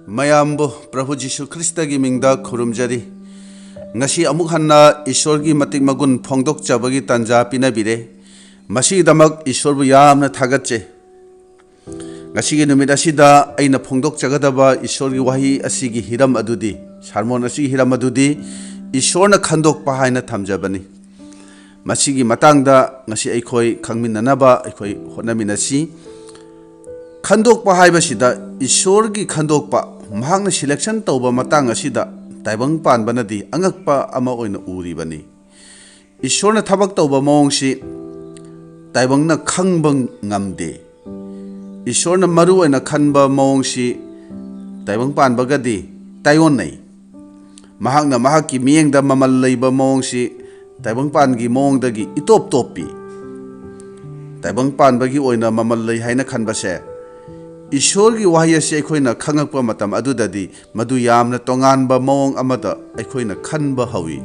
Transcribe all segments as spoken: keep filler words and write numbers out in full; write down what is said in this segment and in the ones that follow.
ꯃꯌꯥꯝꯕꯨ ꯄ꯭ꯔꯚꯨ ꯖꯤꯁꯨ ꯈ꯭ꯔꯤꯁꯇꯒꯤ ꯃꯤꯡꯗ ꯈꯨꯔꯨꯝꯖꯔꯤ꯫ ꯉꯁꯤ ꯑꯃꯨꯛ ꯍꯟꯅ ꯏꯁꯣꯔꯒꯤ ꯃꯇꯤꯛ ꯃꯒꯨꯟ ꯐꯣꯡꯗꯣꯛꯆꯕꯒꯤ ꯇꯥꯟꯖꯥ ꯄꯤꯅꯕꯤꯔꯦ꯫ ꯃꯁꯤꯒꯤꯗꯃꯛ ꯏꯁꯣꯔꯕꯨ ꯌꯥꯝꯅ ꯊꯥꯒꯠꯆꯩ꯫ ꯉꯁꯤꯒꯤ ꯅꯨꯃꯤꯠ ꯑꯁꯤꯗ ꯑꯩꯅ ꯐꯣꯡꯗꯣꯛꯆꯒꯗꯕ ꯏꯁꯣꯔꯒꯤ ꯋꯥꯍꯩ ꯑꯁꯤꯒꯤ ꯍꯤꯔꯝ ꯑꯗꯨꯗꯤ, ꯁꯥꯔꯃꯣꯟ ꯑꯁꯤꯒꯤ ꯍꯤꯔꯝ ꯑꯗꯨꯗꯤ ꯏꯁꯣꯔꯅ ꯈꯟꯗꯣꯛꯄ ꯍꯥꯏꯅ ꯊꯝꯖꯕꯅꯤ꯫ ꯃꯁꯤꯒꯤ ꯃꯇꯥꯡꯗ ꯉꯁꯤ ꯑꯩꯈꯣꯏ ꯈꯪꯃꯤꯟꯅꯅꯕ ꯑꯩꯈꯣꯏ ꯍꯣꯠꯅꯃꯤꯟꯅꯁꯤ꯫ ꯈꯟꯗꯣꯛꯄ ꯍꯥꯏꯕꯁꯤꯗ ꯏꯁꯣꯔꯒꯤ ꯈꯟꯗꯣꯛꯄ, ꯃꯍꯥꯛꯅ selection ꯇꯧꯕ ꯃꯇꯥꯡ ꯑꯁꯤꯗ ꯇꯥꯏꯕꯪ ꯄꯥꯟꯕꯅꯗꯤ ꯑꯉꯛꯄ ꯑꯃ ꯑꯣꯏꯅ ꯎꯔꯤꯕꯅꯤ꯫ ꯏꯁꯣꯔꯅ ꯊꯕꯛ ꯇꯧꯕ ꯃꯑꯣꯡꯁꯤ ꯇꯥꯏꯕꯪꯅ ꯈꯪꯕ ꯉꯝꯗꯦ꯫ ꯏꯁꯣꯔꯅ ꯃꯔꯨ ꯑꯣꯏꯅ ꯈꯟꯕ ꯃꯑꯣꯡꯁꯤ ꯇꯥꯏꯕꯪ ꯄꯥꯟꯕꯒꯗꯤ ꯇꯥꯏꯑꯣꯟꯅꯩ꯫ ꯃꯍꯥꯛꯅ ꯃꯍꯥꯛꯀꯤ ꯃꯤꯠꯌꯦꯡꯗ ꯃꯃꯜ ꯂꯩꯕ ꯃꯑꯣꯡꯁꯤ ꯇꯥꯏꯕꯪ ꯄꯥꯟꯒꯤ ꯃꯑꯣꯡꯗꯒꯤ ꯏꯇꯣꯞ ꯇꯣꯞꯄꯤ꯫ ꯇꯥꯏꯕꯪ ꯄꯥꯟꯕꯒꯤ ꯑꯣꯏꯅ ꯃꯃꯜ ꯂꯩ ꯍꯥꯏꯅ ꯈꯟꯕꯁꯦ, ꯏꯁꯣꯔꯒꯤ ꯋꯥꯍꯩ ꯑꯁꯤ ꯑꯩꯈꯣꯏꯅ ꯈꯪꯉꯛꯄ ꯃꯇꯝ ꯑꯗꯨꯗꯗꯤ ꯃꯗꯨ ꯌꯥꯝꯅ ꯇꯣꯉꯥꯟꯕ ꯃꯑꯣꯡ ꯑꯃꯗ ꯑꯩꯈꯣꯏꯅ ꯈꯟꯕ ꯍꯧꯏ꯫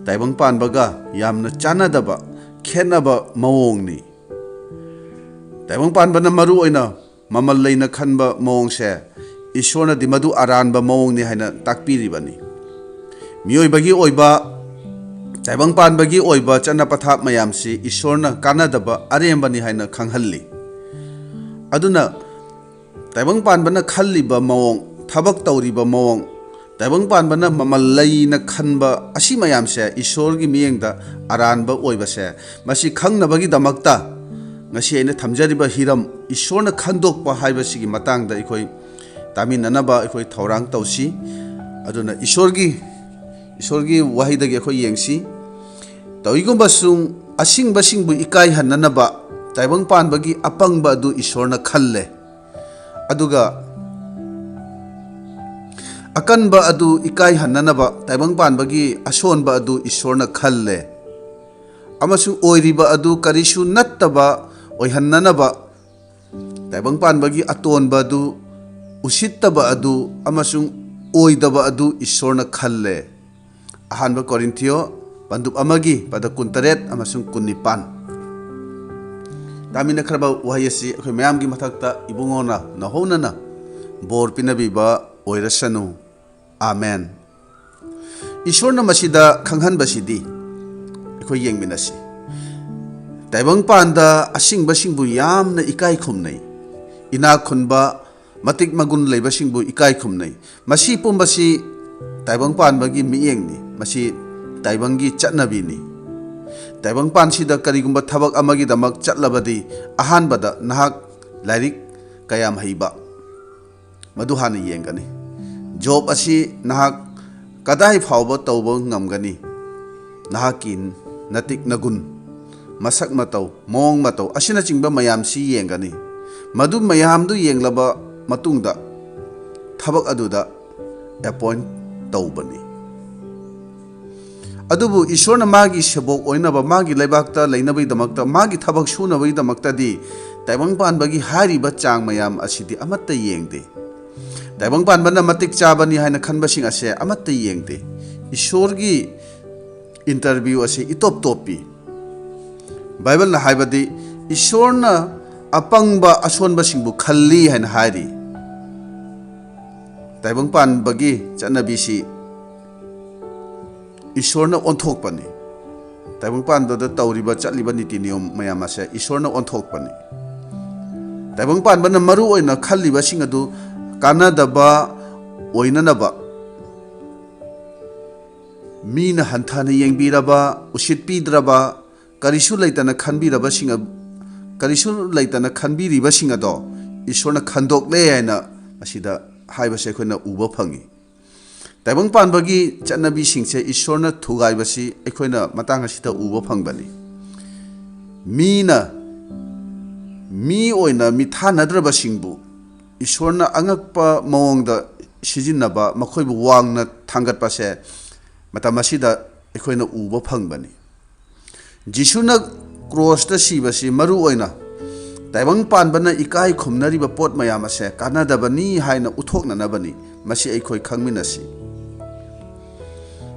ꯇꯥꯏꯕꯪ ꯄꯥꯟꯕꯒ ꯌꯥꯝꯅ ꯆꯥꯟꯅꯗꯕ, ꯈꯦꯠꯅꯕ ꯃꯑꯣꯡꯅꯤ꯫ ꯇꯥꯏꯕꯪ ꯄꯥꯟꯕꯅ ꯃꯔꯨ ꯑꯣꯏꯅ ꯃꯃꯜ ꯂꯩꯅ ꯈꯟꯕ ꯃꯑꯣꯡꯁꯦ, ꯏꯁꯣꯔꯅꯗꯤ ꯃꯗꯨ ꯑꯔꯥꯟꯕ ꯃꯑꯣꯡꯅꯤ ꯍꯥꯏꯅ ꯇꯥꯛꯄꯤꯔꯤꯕꯅꯤ꯫ ꯃꯤꯑꯣꯏꯕꯒꯤ ꯑꯣꯏꯕ, ꯇꯥꯏꯕꯪ ꯄꯥꯟꯕꯒꯤ ꯑꯣꯏꯕ ꯆꯠꯅ ꯄꯊꯥꯞ ꯃꯌꯥꯝꯁꯤ ꯏꯁꯣꯔꯅ ꯀꯥꯟꯅꯗꯕ, ꯑꯔꯦꯝꯕꯅꯤ ꯍꯥꯏꯅ ꯈꯪꯍꯜꯂꯤ꯫ ꯑꯗꯨꯅ ꯇꯥꯏꯕꯪ ꯄꯥꯟꯕꯅ ꯈꯜꯂꯤꯕ ꯃꯑꯣꯡ, ꯊꯕꯛ ꯇꯧꯔꯤꯕ ꯃꯑꯣꯡ, ꯇꯥꯏꯕꯪ ꯄꯥꯟꯕꯅ ꯃꯃꯜ ꯂꯩꯅ ꯈꯟꯕ ꯑꯁꯤ ꯃꯌꯥꯝꯁꯦ ꯏꯁꯣꯔꯒꯤ ꯃꯤꯠꯌꯦꯡꯗ ꯑꯔꯥꯟꯕ ꯑꯣꯏꯕꯁꯦ, ꯃꯁꯤ ꯈꯪꯅꯕꯒꯤꯗꯃꯛꯇ ꯉꯁꯤ ꯑꯩꯅ ꯊꯝꯖꯔꯤꯕ ꯍꯤꯔꯝ, ꯏꯁꯣꯔꯅ ꯈꯟꯗꯣꯛꯄ ꯍꯥꯏꯕꯁꯤꯒꯤ ꯃꯇꯥꯡꯗ ꯑꯩꯈꯣꯏ ꯇꯥꯃꯤꯟꯅꯅꯕ ꯑꯩꯈꯣꯏ ꯊꯧꯔꯥꯡ ꯇꯧꯁꯤ꯫ ꯑꯗꯨꯅ ꯏꯁꯣꯔꯒꯤ, ꯏꯁꯣꯔꯒꯤ ꯋꯥꯍꯩꯗꯒꯤ ꯑꯩꯈꯣꯏ ꯌꯦꯡꯁꯤ꯫ ꯇꯧꯏꯒꯨꯝꯕꯁꯨꯡ ꯑꯁꯤꯡꯕꯁꯤꯡꯕꯨ ꯏꯀꯥꯏꯍꯟꯅꯅꯕ ꯇꯥꯏꯕꯪ ꯄꯥꯟꯕꯒꯤ ꯑꯄꯪꯕ ꯑꯗꯨ ꯏꯁꯣꯔꯅ ꯈꯜꯂꯦ꯫ ꯑꯗꯨꯒ ꯑꯀꯟꯕ ꯑꯗꯨ ꯏꯀꯥꯏꯍꯟꯅꯅꯕ ꯇꯥꯏꯕꯪ ꯄꯥꯟꯕꯒꯤ ꯑꯁꯣꯟꯕ ꯑꯗꯨ ꯏꯁꯣꯔꯅ ꯈꯜꯂꯦ꯫ ꯑꯃꯁꯨꯡ ꯑꯣꯏꯔꯤꯕ ꯑꯗꯨ ꯀꯔꯤꯁꯨ ꯅꯠꯇꯕ ꯑꯣꯏꯍꯟꯅꯅꯕ ꯇꯥꯏꯕꯪ ꯄꯥꯟꯕꯒꯤ ꯑꯇꯣꯟꯕ ꯑꯗꯨ, ꯎꯁꯤꯠꯇꯕ ꯑꯗꯨ ꯑꯃꯁꯨꯡ ꯑꯣꯏꯗꯕ ꯑꯗꯨ ꯏꯁꯣꯔꯅ ꯈꯜꯂꯦ꯫ ꯑꯍꯥꯟꯕ ꯀꯣꯔꯤꯟꯊꯤꯌꯣ ꯄꯟꯗꯨꯞ ꯑꯃꯒꯤ ꯄꯗ ꯀꯨꯟꯇꯔꯦꯠ ꯑꯃꯁꯨꯡ ꯀꯨꯟꯅꯤꯄꯥꯟ꯫ ꯇꯥꯃꯤꯟꯅꯈ꯭ꯔꯕ ꯋꯥꯍꯩ ꯑꯁꯤ ꯑꯩꯈꯣꯏ ꯃꯌꯥꯝꯒꯤ ꯃꯊꯛꯇ ꯏꯕꯨꯡꯉꯣꯅ ꯅꯧꯍꯧꯅꯅ ꯕꯣꯔ ꯄꯤꯅꯕꯤꯕ ꯑꯣꯏꯔꯁꯅꯨ꯫ ꯑꯥꯃꯦꯟ꯫ ꯏꯁꯣꯔꯅ ꯃꯁꯤꯗ ꯈꯪꯍꯟꯕꯁꯤꯗꯤ ꯑꯩꯈꯣꯏ ꯌꯦꯡꯃꯤꯟꯅꯁꯤ꯫ ꯇꯥꯏꯕꯪꯄꯥꯟꯗ ꯑꯁꯤꯡꯕꯁꯤꯡꯕꯨ ꯌꯥꯝꯅ ꯏꯀꯥꯏ ꯈꯨꯝꯅꯩ꯫ ꯏꯅꯥꯛ ꯈꯨꯟꯕ, ꯃꯇꯤꯛ ꯃꯒꯨꯟ ꯂꯩꯕꯁꯤꯡꯕꯨ ꯏꯀꯥꯏ ꯈꯨꯝꯅꯩ꯫ ꯃꯁꯤ ꯄꯨꯝꯕꯁꯤ ꯇꯥꯏꯕꯪꯄꯥꯟꯕꯒꯤ ꯃꯤꯠꯌꯦꯡꯅꯤ꯫ ꯃꯁꯤ ꯇꯥꯏꯕꯪꯒꯤ ꯆꯠꯅꯕꯤꯅꯤ꯫ ꯇꯥꯏꯕꯪꯄꯥꯟꯁꯤꯗ ꯀꯔꯤꯒꯨꯝꯕ ꯊꯕꯛ ꯑꯃꯒꯤꯗꯃꯛ ꯆꯠꯂꯕꯗꯤ, ꯑꯍꯥꯟꯕꯗ ꯅꯍꯥꯛ ꯂꯥꯏꯔꯤꯛ ꯀꯌꯥꯝ ꯍꯩꯕ, ꯃꯗꯨ ꯍꯥꯟꯅ ꯌꯦꯡꯒꯅꯤ꯫ ꯖꯣꯕ ꯑꯁꯤ ꯅꯍꯥꯛ ꯀꯗꯥꯏ ꯐꯥꯎꯕ ꯇꯧꯕ ꯉꯝꯒꯅꯤ? ꯅꯍꯥꯛꯀꯤ ꯅꯇꯤꯛ ꯅꯒꯨꯟ, ꯃꯁꯛ ꯃꯇꯧ, ꯃꯑꯣꯡ ꯃꯇꯧ ꯑꯁꯤꯅꯆꯤꯡꯕ ꯃꯌꯥꯝꯁꯤ ꯌꯦꯡꯒꯅꯤ꯫ ꯃꯗꯨ ꯃꯌꯥꯝꯗꯨ ꯌꯦꯡꯂꯕ ꯃꯇꯨꯡꯗ ꯊꯕꯛ ꯑꯗꯨꯗ ꯑꯦꯄꯣꯏꯟ ꯇꯧꯕꯅꯤ꯫ ꯑꯗꯨꯕꯨ ꯏꯁꯣꯔꯅ ꯃꯥꯒꯤ ꯁꯦꯕꯣꯛ ꯑꯣꯏꯅꯕ, ꯃꯥꯒꯤ ꯂꯩꯕꯥꯛꯇ ꯂꯩꯅꯕꯒꯤꯗꯃꯛꯇ, ꯃꯥꯒꯤ ꯊꯕꯛ ꯁꯨꯅꯕꯒꯤꯗꯃꯛꯇꯗꯤ ꯇꯥꯏꯕꯪ ꯄꯥꯟꯕꯒꯤ ꯍꯥꯏꯔꯤꯕ ꯆꯥꯡ ꯃꯌꯥꯝ ꯑꯁꯤꯗꯤ ꯑꯃꯠꯇ ꯌꯦꯡꯗꯦ꯫ ꯇꯥꯏꯕꯪ ꯄꯥꯟꯕꯅ ꯃꯇꯤꯛ ꯆꯥꯕꯅꯤ ꯍꯥꯏꯅ ꯈꯟꯕꯁꯤꯡ ꯑꯁꯦ ꯑꯃꯠꯇ ꯌꯦꯡꯗꯦ꯫ ꯏꯁꯣꯔꯒꯤ ꯏꯟꯇꯔꯚ꯭ꯌꯨ ꯑꯁꯤ ꯏꯇꯣꯞ ꯇꯣꯞꯄꯤ꯫ ꯕꯥꯏꯕꯜꯅ ꯍꯥꯏꯕꯗꯤ, ꯏꯁꯣꯔꯅ ꯑꯄꯪꯕ ꯑꯁꯣꯟꯕꯁꯤꯡꯕꯨ ꯈꯜꯂꯤ ꯍꯥꯏꯅ ꯍꯥꯏꯔꯤ꯫ ꯇꯥꯏꯕꯪ ꯄꯥꯟꯕꯒꯤ ꯆꯠꯅꯕꯤꯁꯤ ꯏꯁꯣꯔꯅ ꯑꯣꯟꯊꯣꯛꯄꯅꯤ꯫ ꯇꯥꯏꯕꯪ ꯄꯥꯟꯕꯗ ꯇꯧꯔꯤꯕ, ꯆꯠꯂꯤꯕ ꯅꯤꯇꯤ ꯅꯤꯌꯣꯝ ꯃꯌꯥꯝ ꯑꯁꯦ ꯏꯁꯣꯔꯅ ꯑꯣꯟꯊꯣꯛꯄꯅꯤ꯫ ꯇꯥꯏꯕꯪ ꯄꯥꯟꯕꯅ ꯃꯔꯨ ꯑꯣꯏꯅ ꯈꯜꯂꯤꯕꯁꯤꯡ ꯑꯗꯨ ꯀꯥꯟꯅꯗꯕ ꯑꯣꯏꯅꯅꯕ, ꯃꯤꯅ ꯍꯟꯊꯅ ꯌꯦꯡꯕꯤꯔꯕ, ꯎꯁꯤꯠꯄꯤꯗ꯭ꯔꯕ, ꯀꯔꯤꯁꯨ ꯂꯩꯇꯅ ꯈꯟꯕꯤꯔꯕꯁꯤꯡ ꯑ-, ꯀꯔꯤꯁꯨ ꯂꯩꯇꯅ ꯈꯟꯕꯤꯔꯤꯕꯁꯤꯡ ꯑꯗꯣ ꯏꯁꯣꯔꯅ ꯈꯟꯗꯣꯛꯂꯦ ꯍꯥꯏꯅ ꯃꯁꯤꯗ ꯍꯥꯏꯕꯁꯦ ꯑꯩꯈꯣꯏꯅ ꯎꯕ ꯐꯪꯉꯤ꯫ ꯇꯥꯏꯕꯪ ꯄꯥꯟꯕꯒꯤ ꯆꯠꯅꯕꯤꯁꯤꯡꯁꯦ ꯏꯁꯣꯔꯅ ꯊꯨꯒꯥꯏꯕꯁꯤ ꯑꯩꯈꯣꯏꯅ ꯃꯇꯥꯡ ꯑꯁꯤꯗ ꯎꯕ ꯐꯪꯕꯅꯤ꯫ ꯃꯤꯅ, ꯃꯤ ꯑꯣꯏꯅ ꯃꯤꯊꯥꯅꯗ꯭ꯔꯕꯁꯤꯡꯕꯨ ꯏꯁꯣꯔꯅ ꯑꯉꯛꯄ ꯃꯑꯣꯡꯗ ꯁꯤꯖꯤꯟꯅꯕ, ꯃꯈꯣꯏꯕꯨ ꯋꯥꯡꯅ ꯊꯥꯡꯒꯠꯄꯁꯦ ꯃꯇꯝ ꯑꯁꯤꯗ ꯑꯩꯈꯣꯏꯅ ꯎꯕ ꯐꯪꯕꯅꯤ꯫ ꯖꯤꯁꯨꯅ ꯀ꯭ꯔꯣꯁꯇ ꯁꯤꯕꯁꯤ ꯃꯔꯨ ꯑꯣꯏꯅ ꯇꯥꯏꯕꯪ ꯄꯥꯟꯕꯅ ꯏꯀꯥꯏ ꯈꯨꯝꯅꯔꯤꯕ ꯄꯣꯠ ꯃꯌꯥꯝ ꯑꯁꯦ ꯀꯥꯟꯅꯗꯕꯅꯤ ꯍꯥꯏꯅ ꯎꯠꯊꯣꯛꯅꯅꯕꯅꯤ꯫ ꯃꯁꯤ ꯑꯩꯈꯣꯏ ꯈꯪꯃꯤꯟꯅꯁꯤ꯫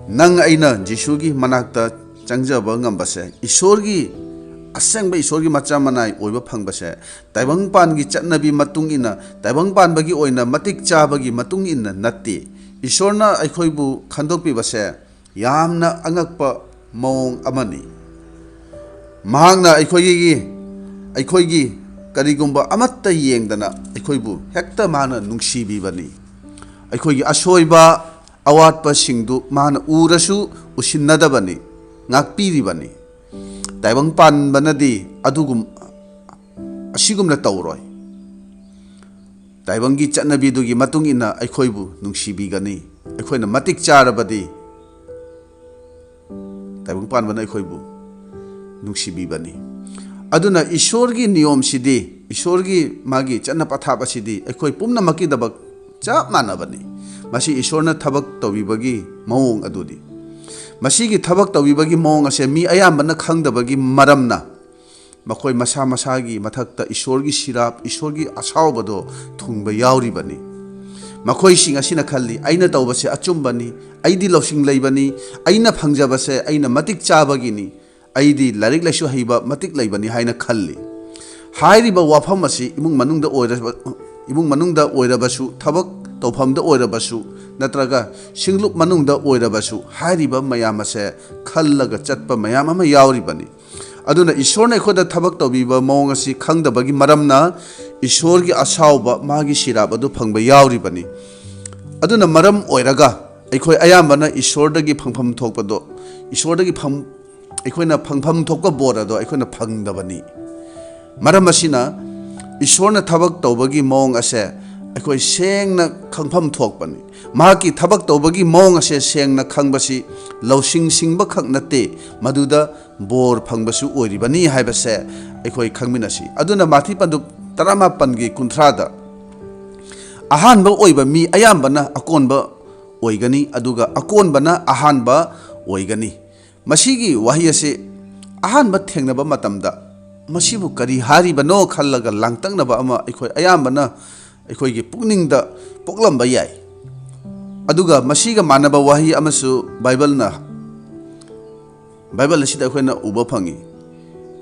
ꯅꯪ ꯑꯩꯅ ꯖꯤꯁꯨꯒꯤ ꯃꯅꯥꯛꯇ ꯆꯪꯖꯕ ꯉꯝꯕꯁꯦ ꯏꯁꯣꯔꯒꯤ ꯑꯁꯦꯡꯕ ꯏꯁꯣꯔꯒꯤ ꯃꯆꯥ ꯃꯅꯥꯏ ꯑꯣꯏꯕ ꯐꯪꯕꯁꯦ ꯇꯥꯏꯕꯪꯄꯥꯟꯒꯤ ꯆꯠꯅꯕꯤ ꯃꯇꯨꯡ ꯏꯟꯅ, ꯇꯥꯏꯕꯪꯄꯥꯟꯕꯒꯤ ꯑꯣꯏꯅ ꯃꯇꯤꯛ ꯆꯥꯕꯒꯤ ꯃꯇꯨꯡ ꯏꯟꯅ ꯅꯠꯇꯦ꯫ ꯏꯁꯣꯔꯅ ꯑꯩꯈꯣꯏꯕꯨ ꯈꯟꯗꯣꯛꯄꯤꯕꯁꯦ ꯌꯥꯝꯅ ꯑꯉꯛꯄ ꯃꯑꯣꯡ ꯑꯃꯅꯤ꯫ ꯃꯍꯥꯛꯅ ꯑꯩꯈꯣꯏꯒꯤ, ꯑꯩꯈꯣꯏꯒꯤ ꯀꯔꯤꯒꯨꯝꯕ ꯑꯃꯠꯇ ꯌꯦꯡꯗꯅ ꯑꯩꯈꯣꯏꯕꯨ ꯍꯦꯛꯇ ꯃꯥꯅ ꯅꯨꯡꯁꯤꯕꯤꯕꯅꯤ꯫ ꯑꯩꯈꯣꯏꯒꯤ ꯑꯁꯣꯏꯕ, ꯑꯋꯥꯠꯄꯁꯤꯡꯗꯨ ꯃꯥꯅ ꯎꯔꯁꯨ ꯎꯁꯤꯟꯅꯗꯕꯅꯤ, ꯉꯥꯛꯄꯤꯔꯤꯕꯅꯤ꯫ ꯇꯥꯏꯕꯪ ꯄꯥꯟꯕꯅꯗꯤ ꯑꯗꯨꯒꯨꯝ-, ꯑꯁꯤꯒꯨꯝꯅ ꯇꯧꯔꯣꯏ꯫ ꯇꯥꯏꯕꯪꯒꯤ ꯆꯠꯅꯕꯤꯗꯨꯒꯤ ꯃꯇꯨꯡ ꯏꯟꯅ ꯑꯩꯈꯣꯏꯕꯨ ꯅꯨꯡꯁꯤꯕꯤꯒꯅꯤ꯫ ꯑꯩꯈꯣꯏꯅ ꯃꯇꯤꯛ ꯆꯥꯔꯕꯗꯤ ꯇꯥꯏꯕꯪ ꯄꯥꯟꯕꯅ ꯑꯩꯈꯣꯏꯕꯨ ꯅꯨꯡꯁꯤꯕꯤꯕꯅꯤ꯫ ꯑꯗꯨꯅ ꯏꯁꯣꯔꯒꯤ ꯅꯤꯌꯣꯝꯁꯤꯗꯤ, ꯏꯁꯣꯔꯒꯤ ꯃꯥꯒꯤ ꯆꯠꯅ ꯄꯊꯥꯞ ꯑꯁꯤꯗꯤ ꯑꯩꯈꯣꯏ ꯄꯨꯝꯅꯃꯛꯀꯤꯗꯃꯛ ꯆꯞ ꯃꯥꯟꯅꯕꯅꯤ꯫ ꯃꯁꯤ ꯏꯁꯣꯔꯅ ꯊꯕꯛ ꯇꯧꯕꯤꯕꯒꯤ ꯃꯑꯣꯡ ꯑꯗꯨꯅꯤ꯫ ꯃꯁꯤꯒꯤ ꯊꯕꯛ ꯇꯧꯕꯤꯕꯒꯤ ꯃꯑꯣꯡ ꯑꯁꯦ ꯃꯤ ꯑꯌꯥꯝꯕꯅ ꯈꯪꯗꯕꯒꯤ ꯃꯔꯝꯅ ꯃꯈꯣꯏ ꯃꯁꯥ ꯃꯁꯥꯒꯤ ꯃꯊꯛꯇ ꯏꯁꯣꯔꯒꯤ ꯁꯤꯔꯥꯞ, ꯏꯁꯣꯔꯒꯤ ꯑꯁꯥꯎꯕꯗꯣ ꯊꯨꯡꯕ ꯌꯥꯎꯔꯤꯕꯅꯤ꯫ ꯃꯈꯣꯏꯁꯤꯡ ꯑꯁꯤꯅ ꯈꯜꯂꯤ, "ꯑꯩꯅ ꯇꯧꯕꯁꯦ ꯑꯆꯨꯝꯕꯅꯤ, ꯑꯩꯗꯤ ꯂꯧꯁꯤꯡ ꯂꯩꯕꯅꯤ, ꯑꯩꯅ ꯐꯪꯖꯕꯁꯦ ꯑꯩꯅ ꯃꯇꯤꯛ ꯆꯥꯕꯒꯤꯅꯤ, ꯑꯩꯗꯤ ꯂꯥꯏꯔꯤꯛ ꯂꯥꯏꯁꯨ ꯍꯩꯕ, ꯃꯇꯤꯛ ꯂꯩꯕꯅꯤ" ꯍꯥꯏꯅ ꯈꯜꯂꯤ꯫ ꯍꯥꯏꯔꯤꯕ ꯋꯥꯐꯝ ꯑꯁꯤ ꯏꯃꯨꯡ ꯃꯅꯨꯡꯗ ꯑꯣꯏꯔꯕ-, ꯏꯃꯨꯡ ꯃꯅꯨꯡꯗ ꯑꯣꯏꯔꯕꯁꯨ, ꯊꯕꯛ ꯇꯧꯐꯝꯗ ꯑꯣꯏꯔꯕꯁꯨ, ꯅꯠꯇ꯭ꯔꯒ ꯁꯤꯡꯂꯨꯞ ꯃꯅꯨꯡꯗ ꯑꯣꯏꯔꯕꯁꯨ, ꯍꯥꯏꯔꯤꯕ ꯃꯌꯥꯝ ꯑꯁꯦ ꯈꯜꯂꯒ ꯆꯠꯄ ꯃꯌꯥꯝ ꯑꯃ ꯌꯥꯎꯔꯤꯕꯅꯤ꯫ ꯑꯗꯨꯅ ꯏꯁꯣꯔꯅ ꯑꯩꯈꯣꯏꯗ ꯊꯕꯛ ꯇꯧꯕꯤꯕ ꯃꯑꯣꯡ ꯑꯁꯤ ꯈꯪꯗꯕꯒꯤ ꯃꯔꯝꯅ ꯏꯁꯣꯔꯒꯤ ꯑꯁꯥꯎꯕ, ꯃꯥꯒꯤ ꯁꯤꯔꯥꯞ ꯑꯗꯨ ꯐꯪꯕ ꯌꯥꯎꯔꯤꯕꯅꯤ꯫ ꯑꯗꯨꯅ ꯃꯔꯝ ꯑꯣꯏꯔꯒ ꯑꯩꯈꯣꯏ ꯑꯌꯥꯝꯕꯅ ꯏꯁꯣꯔꯗꯒꯤ ꯐꯪꯐꯝ ꯊꯣꯛꯄꯗꯣ, ꯏꯁꯣꯔꯗꯒꯤ ꯐꯪ-, ꯑꯩꯈꯣꯏꯅ ꯐꯪꯐꯝ ꯊꯣꯛꯄ ꯕꯣꯔ ꯑꯗꯣ ꯑꯩꯈꯣꯏꯅ ꯐꯪꯗꯕꯅꯤ꯫ ꯃꯔꯝ ꯑꯁꯤꯅ ꯏꯁꯣꯔꯅ ꯊꯕꯛ ꯇꯧꯕꯒꯤ ꯃꯑꯣꯡ ꯑꯁꯦ ꯑꯩꯈꯣꯏ ꯁꯦꯡꯅ ꯈꯪꯐꯝ ꯊꯣꯛꯄꯅꯤ꯫ ꯃꯍꯥꯛꯀꯤ ꯊꯕꯛ ꯇꯧꯕꯒꯤ ꯃꯑꯣꯡ ꯑꯁꯦ ꯁꯦꯡꯅ ꯈꯪꯕꯁꯤ ꯂꯧꯁꯤꯡ ꯁꯤꯡꯕ ꯈꯛ ꯅꯠꯇꯦ, ꯃꯗꯨꯗ ꯕꯣꯔ ꯐꯪꯕꯁꯨ ꯑꯣꯏꯔꯤꯕꯅꯤ ꯍꯥꯏꯕꯁꯦ ꯑꯩꯈꯣꯏ ꯈꯪꯃꯤꯟꯅꯁꯤ꯫ ꯑꯗꯨꯅ ꯃꯥꯊꯤ ꯄꯟꯗꯨꯞ ꯇꯔꯥꯃꯥꯄꯟꯒꯤ ꯀꯨꯟꯊ꯭ꯔꯥꯗ, "ꯑꯍꯥꯟꯕ ꯑꯣꯏꯕ ꯃꯤ ꯑꯌꯥꯝꯕꯅ ꯑꯀꯣꯟꯕ ꯑꯣꯏꯒꯅꯤ, ꯑꯗꯨꯒ ꯑꯀꯣꯟꯕꯅ ꯑꯍꯥꯟꯕ ꯑꯣꯏꯒꯅꯤ"꯫ ꯃꯁꯤꯒꯤ ꯋꯥꯍꯩ ꯑꯁꯤ ꯑꯍꯥꯟꯕ ꯊꯦꯡꯅꯕ ꯃꯇꯝꯗ, "ꯃꯁꯤꯕꯨ ꯀꯔꯤ ꯍꯥꯏꯔꯤꯕꯅꯣ?" ꯈꯜꯂꯒ ꯂꯥꯡꯇꯛꯅꯕ ꯑꯃ ꯑꯩꯈꯣꯏ ꯑꯌꯥꯝꯕꯅ ꯑꯩꯈꯣꯏꯒꯤ ꯄꯨꯛꯅꯤꯡꯗ ꯄꯣꯛꯂꯝꯕ ꯌꯥꯏ꯫ ꯑꯗꯨꯒ ꯃꯁꯤꯒ ꯃꯥꯟꯅꯕ ꯋꯥꯍꯩ ꯑꯃꯁꯨ ꯕꯥꯏꯕꯜꯅ, ꯕꯥꯏꯕꯜ ꯑꯁꯤꯗ ꯑꯩꯈꯣꯏꯅ ꯎꯕ ꯐꯪꯏ꯫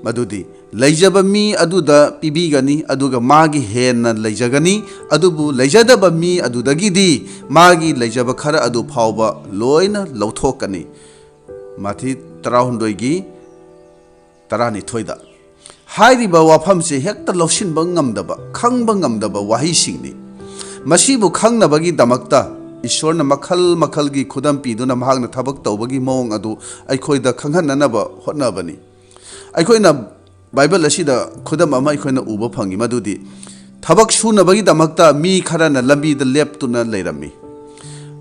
ꯃꯗꯨꯗꯤ ꯂꯩꯖꯕ ꯃꯤ ꯑꯗꯨꯗ ꯄꯤꯕꯤꯒꯅꯤ, ꯑꯗꯨꯒ ꯃꯥꯒꯤ ꯍꯦꯟꯅ ꯂꯩꯖꯒꯅꯤ, ꯑꯗꯨꯕꯨ ꯂꯩꯖꯗꯕ ꯃꯤ ꯑꯗꯨꯗꯒꯤꯗꯤ ꯃꯥꯒꯤ ꯂꯩꯖꯕ ꯈꯔ ꯑꯗꯨ ꯐꯥꯎꯕ ꯂꯣꯏꯅ ꯂꯧꯊꯣꯛꯀꯅꯤ꯫ ꯃꯥꯊꯤ ꯇꯔꯥꯍꯨꯝꯗꯣꯏꯒꯤ ꯇꯔꯥꯅꯤꯊꯣꯏꯗ꯫ ꯍꯥꯏꯔꯤꯕ ꯋꯥꯐꯝꯁꯦ ꯍꯦꯛꯇ ꯂꯧꯁꯤꯟꯕ ꯉꯝꯗꯕ, ꯈꯪꯕ ꯉꯝꯗꯕ ꯋꯥꯍꯩꯁꯤꯡꯅꯤ꯫ ꯃꯁꯤꯕꯨ ꯈꯪꯅꯕꯒꯤꯗꯃꯛꯇ ꯏꯁꯣꯔꯅ ꯃꯈꯜ ꯃꯈꯜꯒꯤ ꯈꯨꯗꯝ ꯄꯤꯗꯨꯅ ꯃꯍꯥꯛꯅ ꯊꯕꯛ ꯇꯧꯕꯒꯤ ꯃꯑꯣꯡ ꯑꯗꯨ ꯑꯩꯈꯣꯏꯗ ꯈꯪꯍꯟꯅꯅꯕ ꯍꯣꯠꯅꯕꯅꯤ꯫ ꯑꯩꯈꯣꯏꯅ ꯕꯥꯏꯕꯜ ꯑꯁꯤꯗ ꯈꯨꯗꯝ ꯑꯃ ꯑꯩꯈꯣꯏꯅ ꯎꯕ ꯐꯪꯏ, ꯃꯗꯨꯗꯤ ꯊꯕꯛ ꯁꯨꯅꯕꯒꯤꯗꯃꯛꯇ ꯃꯤ ꯈꯔꯅ ꯂꯝꯕꯤꯗ ꯂꯦꯞꯇꯨꯅ ꯂꯩꯔꯝꯃꯤ꯫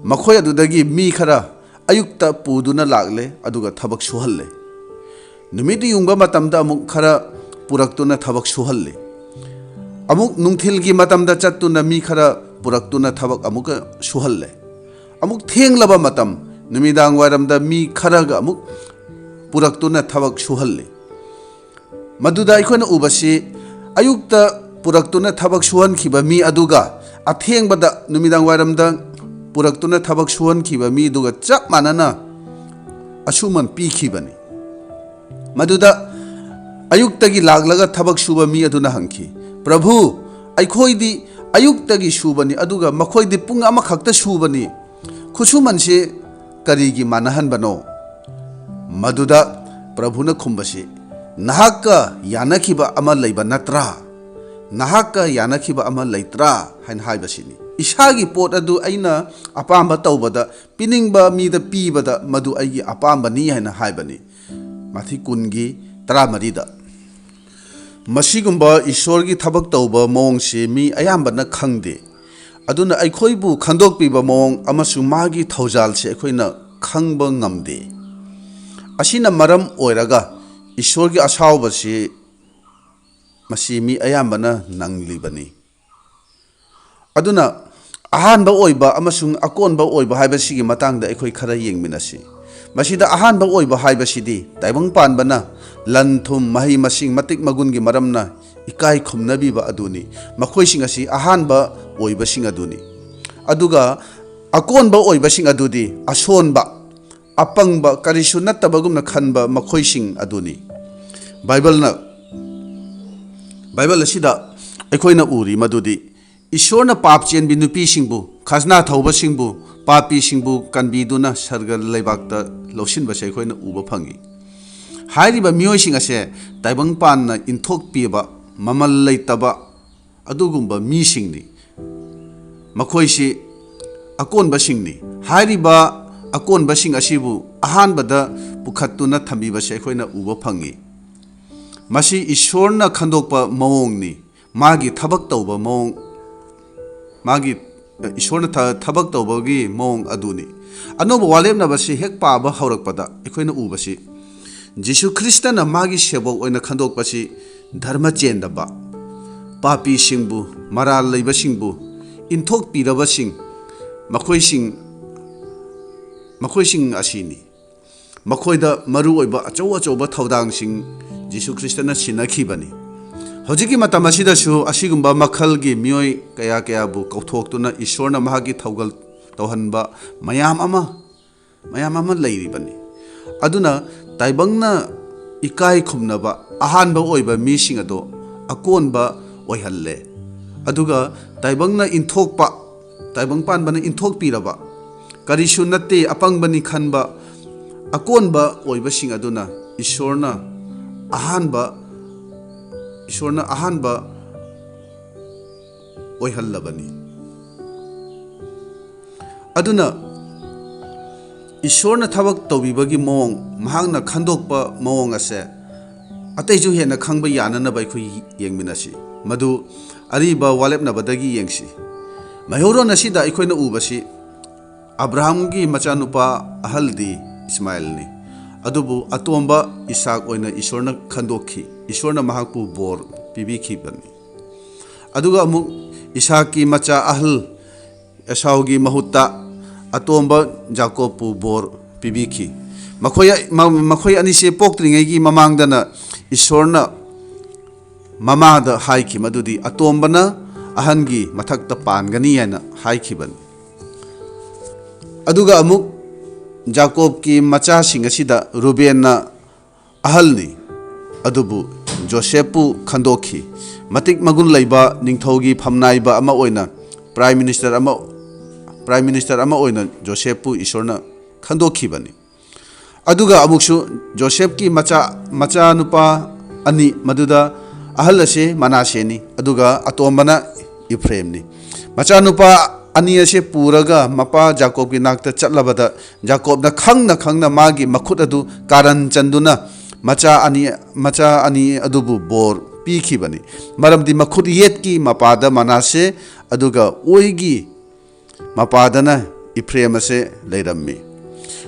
ꯃꯈꯣꯏ ꯑꯗꯨꯗꯒꯤ ꯃꯤ ꯈꯔ ꯑꯌꯨꯛꯇ ꯄꯨꯗꯨꯅ ꯂꯥꯛꯂꯦ, ꯑꯗꯨꯒ ꯊꯕꯛ ꯁꯨꯍꯜꯂꯦ꯫ ꯅꯨꯃꯤꯠ ꯌꯨꯡꯕ ꯃꯇꯝꯗ ꯑꯃꯨꯛ ꯈꯔ ꯄꯨꯔꯛꯇꯨꯅ ꯊꯕꯛ ꯁꯨꯍꯜꯂꯤ꯫ ꯑꯃꯨꯛ ꯅꯨꯡꯊꯤꯜꯒꯤ ꯃꯇꯝꯗ ꯆꯠꯇꯨꯅ ꯃꯤ ꯈꯔ ꯄꯨꯔꯛꯇꯨꯅ ꯊꯕꯛ ꯑꯃꯨꯛꯀ ꯁꯨꯍꯜꯂꯦ꯫ ꯑꯃꯨꯛ ꯊꯦꯡꯂꯕ ꯃꯇꯝ, ꯅꯨꯃꯤꯗꯥꯡ ꯋꯥꯏꯔꯝꯗ ꯃꯤ ꯈꯔꯒ ꯑꯃꯨꯛ ꯄꯨꯔꯛꯇꯨꯅ ꯊꯕꯛ ꯁꯨꯍꯜꯂꯤ꯫ ꯃꯗꯨꯗ ꯑꯩꯈꯣꯏꯅ ꯎꯕꯁꯤ, ꯑꯌꯨꯛꯇ ꯄꯨꯔꯛꯇꯨꯅ ꯊꯕꯛ ꯁꯨꯍꯟꯈꯤꯕ ꯃꯤ ꯑꯗꯨꯒ ꯑꯊꯦꯡꯕꯗ ꯅꯨꯃꯤꯗꯥꯡ ꯋꯥꯏꯔꯝꯗ ꯄꯨꯔꯛꯇꯨꯅ ꯊꯕꯛ ꯁꯨꯍꯟꯈꯤꯕ ꯃꯤꯗꯨꯒ ꯆꯞ ꯃꯥꯟꯅꯅ ꯑꯁꯨꯃꯟ ꯄꯤꯈꯤꯕꯅꯤ꯫ ꯃꯗꯨꯗ ꯑꯌꯨꯛꯇꯒꯤ ꯂꯥꯛꯂꯒ ꯊꯕꯛ ꯁꯨꯕ ꯃꯤ ꯑꯗꯨꯅ ꯍꯪꯈꯤ, "ꯄ꯭ꯔꯚꯨ, ꯑꯩꯈꯣꯏꯗꯤ ꯑꯌꯨꯛꯇꯒꯤ ꯁꯨꯕꯅꯤ, ꯑꯗꯨꯒ ꯃꯈꯣꯏꯗꯤ ꯄꯨꯡ ꯑꯃꯈꯛꯇ ꯁꯨꯕꯅꯤ꯫ ꯈꯨꯠꯁꯨꯃꯟꯁꯤ ꯀꯔꯤꯒꯤ ꯃꯥꯟꯅꯍꯟꯕꯅꯣ?" ꯃꯗꯨꯗ ꯄ꯭ꯔꯚꯨꯅ ꯈꯨꯝꯕꯁꯤ, "ꯅꯍꯥꯛꯀ ꯌꯥꯅꯈꯤꯕ ꯑꯃ ꯂꯩꯕ ꯅꯠꯇ꯭ꯔꯥ? ꯅꯍꯥꯛꯀ ꯌꯥꯅꯈꯤꯕ ꯑꯃ ꯂꯩꯇ꯭ꯔꯥ?" ꯍꯥꯏꯅ ꯍꯥꯏꯕꯁꯤꯅꯤ꯫ ꯏꯁꯥꯒꯤ ꯄꯣꯠ ꯑꯗꯨ ꯑꯩꯅ ꯑꯄꯥꯝꯕ ꯇꯧꯕꯗ, ꯄꯤꯅꯤꯡꯕ ꯃꯤꯗ ꯄꯤꯕꯗ, ꯃꯗꯨ ꯑꯩꯒꯤ ꯑꯄꯥꯝꯕꯅꯤ ꯍꯥꯏꯅ ꯍꯥꯏꯕꯅꯤ꯫ ꯃꯥꯊꯤ ꯀꯨꯟꯒꯤ ꯇꯔꯥꯃꯔꯤꯗ꯫ ꯃꯁꯤꯒꯨꯝꯕ ꯏꯁꯣꯔꯒꯤ ꯊꯕꯛ ꯇꯧꯕ ꯃꯑꯣꯡꯁꯤ ꯃꯤ ꯑꯌꯥꯝꯕꯅ ꯈꯪꯗꯦ꯫ ꯑꯗꯨꯅ ꯑꯩꯈꯣꯏꯕꯨ ꯈꯟꯗꯣꯛꯄꯤꯕ ꯃꯑꯣꯡ ꯑꯃꯁꯨꯡ ꯃꯥꯒꯤ ꯊꯧꯖꯥꯜꯁꯦ ꯑꯩꯈꯣꯏꯅ ꯈꯪꯕ ꯉꯝꯗꯦ꯫ ꯑꯁꯤꯅ ꯃꯔꯝ ꯑꯣꯏꯔꯒ ꯏꯁꯣꯔꯒꯤ ꯑꯁꯥꯎꯕꯁꯤ ꯃꯁꯤ ꯃꯤ ꯑꯌꯥꯝꯕꯅ ꯅꯪꯂꯤꯕꯅꯤ꯫ ꯑꯗꯨꯅ ꯑꯍꯥꯟꯕ ꯑꯣꯏꯕ ꯑꯃꯁꯨꯡ ꯑꯀꯣꯟꯕ ꯑꯣꯏꯕ ꯍꯥꯏꯕꯁꯤꯒꯤ ꯃꯇꯥꯡꯗ ꯑꯩꯈꯣꯏ ꯈꯔ ꯌꯦꯡꯃꯤꯟꯅꯁꯤ꯫ ꯃꯁꯤꯗ ꯑꯍꯥꯟꯕ ꯑꯣꯏꯕ ꯍꯥꯏꯕꯁꯤꯗꯤ ꯇꯥꯏꯕꯪ ꯄꯥꯟꯕꯅ ꯂꯟ ꯊꯨꯝ, ꯃꯍꯩ ꯃꯁꯤꯡ, ꯃꯇꯤꯛ ꯃꯒꯨꯟꯒꯤ ꯃꯔꯝꯅ ꯏꯀꯥꯏ ꯈꯨꯝꯅꯕꯤꯕ ꯑꯗꯨꯅꯤ꯫ ꯃꯈꯣꯏꯁꯤꯡ ꯑꯁꯤ ꯑꯍꯥꯟꯕ ꯑꯣꯏꯕꯁꯤꯡ ꯑꯗꯨꯅꯤ꯫ ꯑꯗꯨꯒ ꯑꯀꯣꯟꯕ ꯑꯣꯏꯕꯁꯤꯡ ꯑꯗꯨꯗꯤ ꯑꯁꯣꯟꯕ, ꯑꯄꯪꯕ, ꯀꯔꯤꯁꯨ ꯅꯠꯇꯕꯒꯨꯝꯅ ꯈꯟꯕ ꯃꯈꯣꯏꯁꯤꯡ ꯑꯗꯨꯅꯤ꯫ ꯕꯥꯏꯕꯜꯅ, ꯕꯥꯏꯕꯜ ꯑꯁꯤꯗ ꯑꯩꯈꯣꯏꯅ ꯎꯔꯤ ꯃꯗꯨꯗꯤ, ꯏꯁꯣꯔꯅ ꯄꯥꯞ ꯆꯦꯟꯕꯤ ꯅꯨꯄꯤꯁꯤꯡꯕꯨ, ꯈꯖꯅꯥ ꯊꯧꯕꯁꯤꯡꯕꯨ, ꯄꯥꯄꯤꯁꯤꯡꯕꯨ ꯀꯟꯕꯤꯗꯨꯅ ꯁꯔꯒ ꯂꯩꯕꯥꯛꯇ ꯂꯧꯁꯤꯟꯕꯁꯦ ꯑꯩꯈꯣꯏꯅ ꯎꯕ ꯐꯪꯉꯤ꯫ ꯍꯥꯏꯔꯤꯕ ꯃꯤꯑꯣꯏꯁꯤꯡ ꯑꯁꯦ ꯇꯥꯏꯕꯪꯄꯥꯟꯅ ꯏꯟꯊꯣꯛꯄꯤꯕ, ꯃꯃꯜ ꯂꯩꯇꯕ ꯑꯗꯨꯒꯨꯝꯕ ꯃꯤꯁꯤꯡꯅꯤ꯫ ꯃꯈꯣꯏꯁꯤ ꯑꯀꯣꯟꯕꯁꯤꯡꯅꯤ꯫ ꯍꯥꯏꯔꯤꯕ ꯑꯀꯣꯟꯕꯁꯤꯡ ꯑꯁꯤꯕꯨ ꯑꯍꯥꯟꯕꯗ ꯄꯨꯈꯠꯇꯨꯅ ꯊꯝꯕꯤꯕꯁꯦ ꯑꯩꯈꯣꯏꯅ ꯎꯕ ꯐꯪꯉꯤ꯫ ꯃꯁꯤ ꯏꯁꯣꯔꯅ ꯈꯟꯗꯣꯛꯄ ꯃꯑꯣꯡꯅꯤ꯫ ꯃꯥꯒꯤ ꯊꯕꯛ ꯇꯧꯕ ꯃꯑꯣꯡ, ꯃꯥꯒꯤ, ꯏꯁꯣꯔꯅ ꯊ-, ꯊꯕꯛ ꯇꯧꯕꯒꯤ ꯃꯑꯣꯡ ꯑꯗꯨꯅꯤ꯫ ꯑꯅꯧꯕ ꯋꯥꯔꯦꯞꯅꯕꯁꯤ ꯍꯦꯛ ꯄꯥꯕ ꯍꯧꯔꯛꯄꯗ ꯑꯩꯈꯣꯏꯅ ꯎꯕꯁꯤ, ꯖꯤꯁꯨ ꯈ꯭ꯔꯤꯁꯇꯅ ꯃꯥꯒꯤ ꯁꯦꯕꯣꯛ ꯑꯣꯏꯅ ꯈꯟꯗꯣꯛꯄꯁꯤ ꯙꯔꯃ ꯆꯦꯟꯗꯕ, ꯄꯥꯄꯤꯁꯤꯡꯕꯨ, ꯃꯔꯥꯜ ꯂꯩꯕꯁꯤꯡꯕꯨ ꯏꯟꯊꯣꯛꯄꯤꯔꯕꯁꯤꯡ, ꯃꯈꯣꯏꯁꯤꯡ, ꯃꯈꯣꯏꯁꯤꯡ ꯑꯁꯤꯅꯤ꯫ ꯃꯈꯣꯏꯗ ꯃꯔꯨ ꯑꯣꯏꯕ ꯑꯆꯧ ꯑꯆꯧꯕ ꯊꯧꯗꯥꯡꯁꯤꯡ ꯖꯤꯁꯨ ꯈ꯭ꯔꯤꯁꯇꯅ ꯁꯤꯟꯅꯈꯤꯕꯅꯤ꯫ ꯍꯧꯖꯤꯛꯀꯤ ꯃꯇꯝ ꯑꯁꯤꯗꯁꯨ ꯑꯁꯤꯒꯨꯝꯕ ꯃꯈꯜꯒꯤ ꯃꯤꯑꯣꯏ ꯀꯌꯥ ꯀꯌꯥꯕꯨ ꯀꯧꯊꯣꯛꯇꯨꯅ ꯏꯁꯣꯔꯅ ꯃꯍꯥꯛꯀꯤ ꯊꯧꯒꯜ ꯇꯧꯍꯟꯕ ꯃꯌꯥꯝ ꯑꯃ, ꯃꯌꯥꯝ ꯑꯃ ꯂꯩꯔꯤꯕꯅꯤ꯫ ꯑꯗꯨꯅ ꯇꯥꯏꯕꯪꯅ ꯏꯀꯥꯏ ꯈꯨꯝꯅꯕ ꯑꯍꯥꯟꯕ ꯑꯣꯏꯕ ꯃꯤꯁꯤꯡ ꯑꯗꯣ ꯑꯀꯣꯟꯕ ꯑꯣꯏꯍꯜꯂꯦ꯫ ꯑꯗꯨꯒ ꯇꯥꯏꯕꯪꯅ ꯏꯟꯊꯣꯛꯄ, ꯇꯥꯏꯕꯪ ꯄꯥꯟꯕꯅ ꯏꯟꯊꯣꯛꯄꯤꯔꯕ, ꯀꯔꯤꯁꯨ ꯅꯠꯇꯦ, ꯑꯄꯪꯕꯅꯤ ꯈꯟꯕ ꯑꯀꯣꯟꯕ ꯑꯣꯏꯕꯁꯤꯡ ꯑꯗꯨꯅ ꯏꯁꯣꯔꯅ ꯑꯍꯥꯟꯕ, ꯏꯁꯣꯔꯅ ꯑꯍꯥꯟꯕ ꯑꯣꯏꯍꯜꯂꯕꯅꯤ꯫ ꯑꯗꯨꯅ ꯏꯁꯣꯔꯅ ꯊꯕꯛ ꯇꯧꯕꯤꯕꯒꯤ ꯃꯑꯣꯡ, ꯃꯍꯥꯛꯅ ꯈꯟꯗꯣꯛꯄ ꯃꯑꯣꯡ ꯑꯁꯦ ꯑꯇꯩꯁꯨ ꯍꯦꯟꯅ ꯈꯪꯕ ꯌꯥꯅꯅꯕ ꯑꯩꯈꯣꯏ ꯌꯦꯡꯃꯤꯟꯅꯁꯤ꯫ ꯃꯗꯨ ꯑꯔꯤꯕ ꯋꯥꯂꯦꯞꯅꯕꯗꯒꯤ ꯌꯦꯡꯁꯤ꯫ ꯃꯩꯍꯧꯔꯣꯟ ꯑꯁꯤꯗ ꯑꯩꯈꯣꯏꯅ ꯎꯕꯁꯤ, ꯑꯕ꯭ꯔꯥꯍꯝꯒꯤ ꯃꯆꯥꯅꯨꯄꯥ ꯑꯍꯜꯗꯤ ꯏꯁꯃꯥꯏꯜꯅꯤ, ꯑꯗꯨꯕꯨ ꯑꯇꯣꯝꯕ ꯏꯁꯥꯛ ꯑꯣꯏꯅ ꯏꯁꯣꯔꯅ ꯈꯟꯗꯣꯛꯈꯤ꯫ ꯏꯁꯣꯔꯅ ꯃꯍꯥꯛꯄꯨ ꯕꯣꯔ ꯄꯤꯕꯤꯈꯤꯕꯅꯤ꯫ ꯑꯗꯨꯒ ꯑꯃꯨꯛ ꯏꯁꯥꯛꯀꯤ ꯃꯆꯥ ꯑꯍꯜ ꯑꯦꯁꯥꯎꯒꯤ ꯃꯍꯨꯠꯇ ꯑꯇꯣꯝꯕ ꯖꯥꯀꯣꯕꯄꯨ ꯕꯣꯔ ꯄꯤꯕꯤꯈꯤ꯫ ꯃꯈꯣꯏ, ꯃ-, ꯃꯈꯣꯏ ꯑꯅꯤꯁꯦ ꯄꯣꯛꯇ꯭ꯔꯤꯉꯩꯒꯤ ꯃꯃꯥꯡꯗꯅ ꯏꯁꯣꯔꯅ ꯃꯃꯥꯗ ꯍꯥꯏꯈꯤ ꯃꯗꯨꯗꯤ ꯑꯇꯣꯝꯕꯅ ꯑꯍꯟꯒꯤ ꯃꯊꯛꯇ ꯄꯥꯟꯒꯅꯤ ꯍꯥꯏꯅ ꯍꯥꯏꯈꯤꯕꯅꯤ꯫ ꯑꯗꯨꯒ ꯑꯃꯨꯛ ꯖꯥꯀꯣꯕꯀꯤ ꯃꯆꯥꯁꯤꯡ ꯑꯁꯤꯗ ꯔꯨꯕꯦꯟꯅ ꯑꯍꯜꯅꯤ꯫ ꯑꯗꯨꯕꯨ ꯖꯣꯁꯦꯐꯄꯨ ꯈꯟꯗꯣꯛꯈꯤ꯫ ꯃꯇꯤꯛ ꯃꯒꯨꯟ ꯂꯩꯕ ꯅꯤꯡꯊꯧꯒꯤ ꯐꯝꯅꯥꯏꯕ ꯑꯃ ꯑꯣꯏꯅ, ꯄ꯭ꯔꯥꯏꯝ ꯃꯤꯅꯤꯁꯇꯔ ꯑꯃ, ꯄ꯭ꯔꯥꯏꯝ ꯃꯤꯅꯤꯁꯇꯔ ꯑꯃ ꯑꯣꯏꯅ ꯖꯣꯁꯦꯐꯄꯨ ꯏꯁꯣꯔꯅ ꯈꯟꯗꯣꯛꯈꯤꯕꯅꯤ꯫ ꯑꯗꯨꯒ ꯑꯃꯨꯛꯁꯨ ꯖꯣꯁꯦꯐꯀꯤ ꯃꯆꯥ, ꯃꯆꯥꯅꯨꯄꯥ ꯑꯅꯤ, ꯃꯗꯨꯗ ꯑꯍꯜ ꯑꯁꯤ ꯃꯅꯥꯁꯦꯅꯤ, ꯑꯗꯨꯒ ꯑꯇꯣꯝꯕꯅ ꯏꯐ꯭ꯔꯦꯝꯅꯤ꯫ ꯃꯆꯥꯅꯨꯄꯥ ꯑꯅꯤ ꯑꯁꯤ ꯄꯨꯔꯒ ꯃꯄꯥ ꯖꯥꯀꯣꯕꯀꯤ ꯅꯥꯛꯇ ꯆꯠꯂꯕꯗ, ꯖꯥꯀꯣꯕꯅ ꯈꯪꯅ ꯈꯪꯅ ꯃꯥꯒꯤ ꯃꯈꯨꯠ ꯑꯗꯨ ꯀꯥꯔꯟ ꯆꯟꯗꯨꯅ ꯃꯆꯥ ꯑꯅꯤ, ꯃꯆꯥ ꯑꯅꯤ ꯑꯗꯨꯕꯨ ꯕꯣꯔ ꯄꯤꯈꯤꯕꯅꯤ꯫ ꯃꯔꯝꯗꯤ ꯃꯈꯨꯠ ꯌꯦꯠꯀꯤ ꯃꯄꯥꯗ ꯃꯅꯥꯁꯦ, ꯑꯗꯨꯒ ꯑꯣꯏꯒꯤ ꯃꯄꯥꯗꯅ ꯏꯐ꯭ꯔꯦꯝ ꯑꯁꯦ ꯂꯩꯔꯝꯃꯤ꯫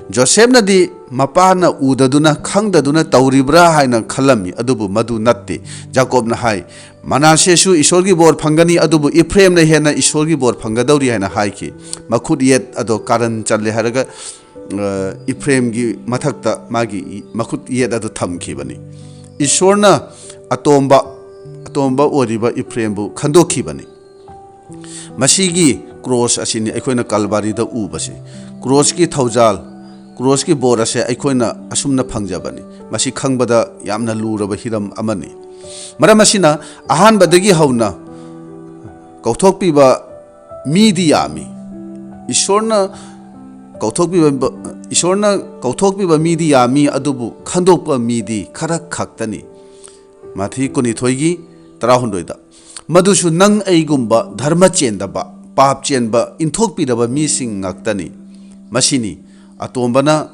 ꯖꯣꯁꯦꯐꯅꯗꯤ ꯃꯄꯥꯅ ꯎꯗꯗꯨꯅ, ꯈꯪꯗꯗꯨꯅ ꯇꯧꯔꯤꯕ꯭ꯔꯥ ꯍꯥꯏꯅ ꯈꯜꯂꯝꯃꯤ, ꯑꯗꯨꯕꯨ ꯃꯗꯨ ꯅꯠꯇꯦ꯫ ꯖꯥꯀꯣꯕꯅ ꯍꯥꯏ, "ꯃꯅꯥꯁꯦꯁꯨ ꯏꯁꯣꯔꯒꯤ ꯕꯣꯔ ꯐꯪꯒꯅꯤ, ꯑꯗꯨꯕꯨ ꯏꯐ꯭ꯔꯦꯝꯅ ꯍꯦꯟꯅ ꯏꯁꯣꯔꯒꯤ ꯕꯣꯔ ꯐꯪꯒꯗꯧꯔꯤ" ꯍꯥꯏꯅ ꯍꯥꯏꯈꯤ꯫ ꯃꯈꯨꯠ ꯌꯦꯠ ꯑꯗꯣ ꯀꯥꯔꯟ ꯆꯜꯂꯦ ꯍꯥꯏꯔꯒ, ꯑ, ꯏꯐ꯭ꯔꯦꯝꯒꯤ ꯃꯊꯛꯇ ꯃꯥꯒꯤ ꯃꯈꯨꯠ ꯌꯦꯠ ꯑꯗꯨ ꯊꯝꯈꯤꯕꯅꯤ꯫ ꯏꯁꯣꯔꯅ ꯑꯇꯣꯝꯕ, ꯑꯇꯣꯝꯕ ꯑꯣꯏꯔꯤꯕ ꯏꯐ꯭ꯔꯦꯝꯕꯨ ꯈꯟꯗꯣꯛꯈꯤꯕꯅꯤ꯫ ꯃꯁꯤꯒꯤ ꯀ꯭ꯔꯣꯁ ꯑꯁꯤꯅꯤ ꯑꯩꯈꯣꯏꯅ ꯀꯜꯕꯥꯔꯤꯗ ꯎꯕꯁꯤ꯫ ꯀ꯭ꯔꯣꯁꯀꯤ ꯊꯧꯖꯥꯜ, ꯀ꯭ꯔꯣꯁꯀꯤ ꯕꯣꯔ ꯑꯁꯦ ꯑꯩꯈꯣꯏꯅ ꯑꯁꯨꯝꯅ ꯐꯪꯖꯕꯅꯤ꯫ ꯃꯁꯤ ꯈꯪꯕꯗ ꯌꯥꯝꯅ ꯂꯨꯔꯕ ꯍꯤꯔꯝ ꯑꯃꯅꯤ꯫ ꯃꯔꯝ ꯑꯁꯤꯅ, ꯑꯍꯥꯟꯕꯗꯒꯤ ꯍꯧꯅ ꯀꯧꯊꯣꯛꯄꯤꯕ ꯃꯤꯗꯤ ꯌꯥꯝꯃꯤ꯫ ꯏꯁꯣꯔꯅ ꯀꯧꯊꯣꯛꯄꯤꯕ, ꯏꯁꯣꯔꯅ ꯀꯧꯊꯣꯛꯄꯤꯕ ꯃꯤꯗꯤ ꯌꯥꯝꯃꯤ, ꯑꯗꯨꯕꯨ ꯈꯟꯗꯣꯛꯄ ꯃꯤꯗꯤ ꯈꯔ ꯈꯛꯇꯅꯤ꯫ ꯃꯥꯊꯤ ꯀꯨꯟꯅꯤꯊꯣꯏꯒꯤ ꯇꯔꯥꯍꯨꯝꯗꯣꯏꯗ, "ꯃꯗꯨꯁꯨ ꯅꯪ ꯑꯩꯒꯨꯝꯕ ꯙꯔꯃ ꯆꯦꯟꯗꯕ, ꯄꯥꯞ ꯆꯦꯟꯕ, ꯏꯟꯊꯣꯛꯄꯤꯔꯕ ꯃꯤꯁꯤꯡ ꯉꯥꯛꯇꯅꯤ꯫" ꯃꯁꯤꯅꯤ ꯑꯇꯣꯝꯕꯅ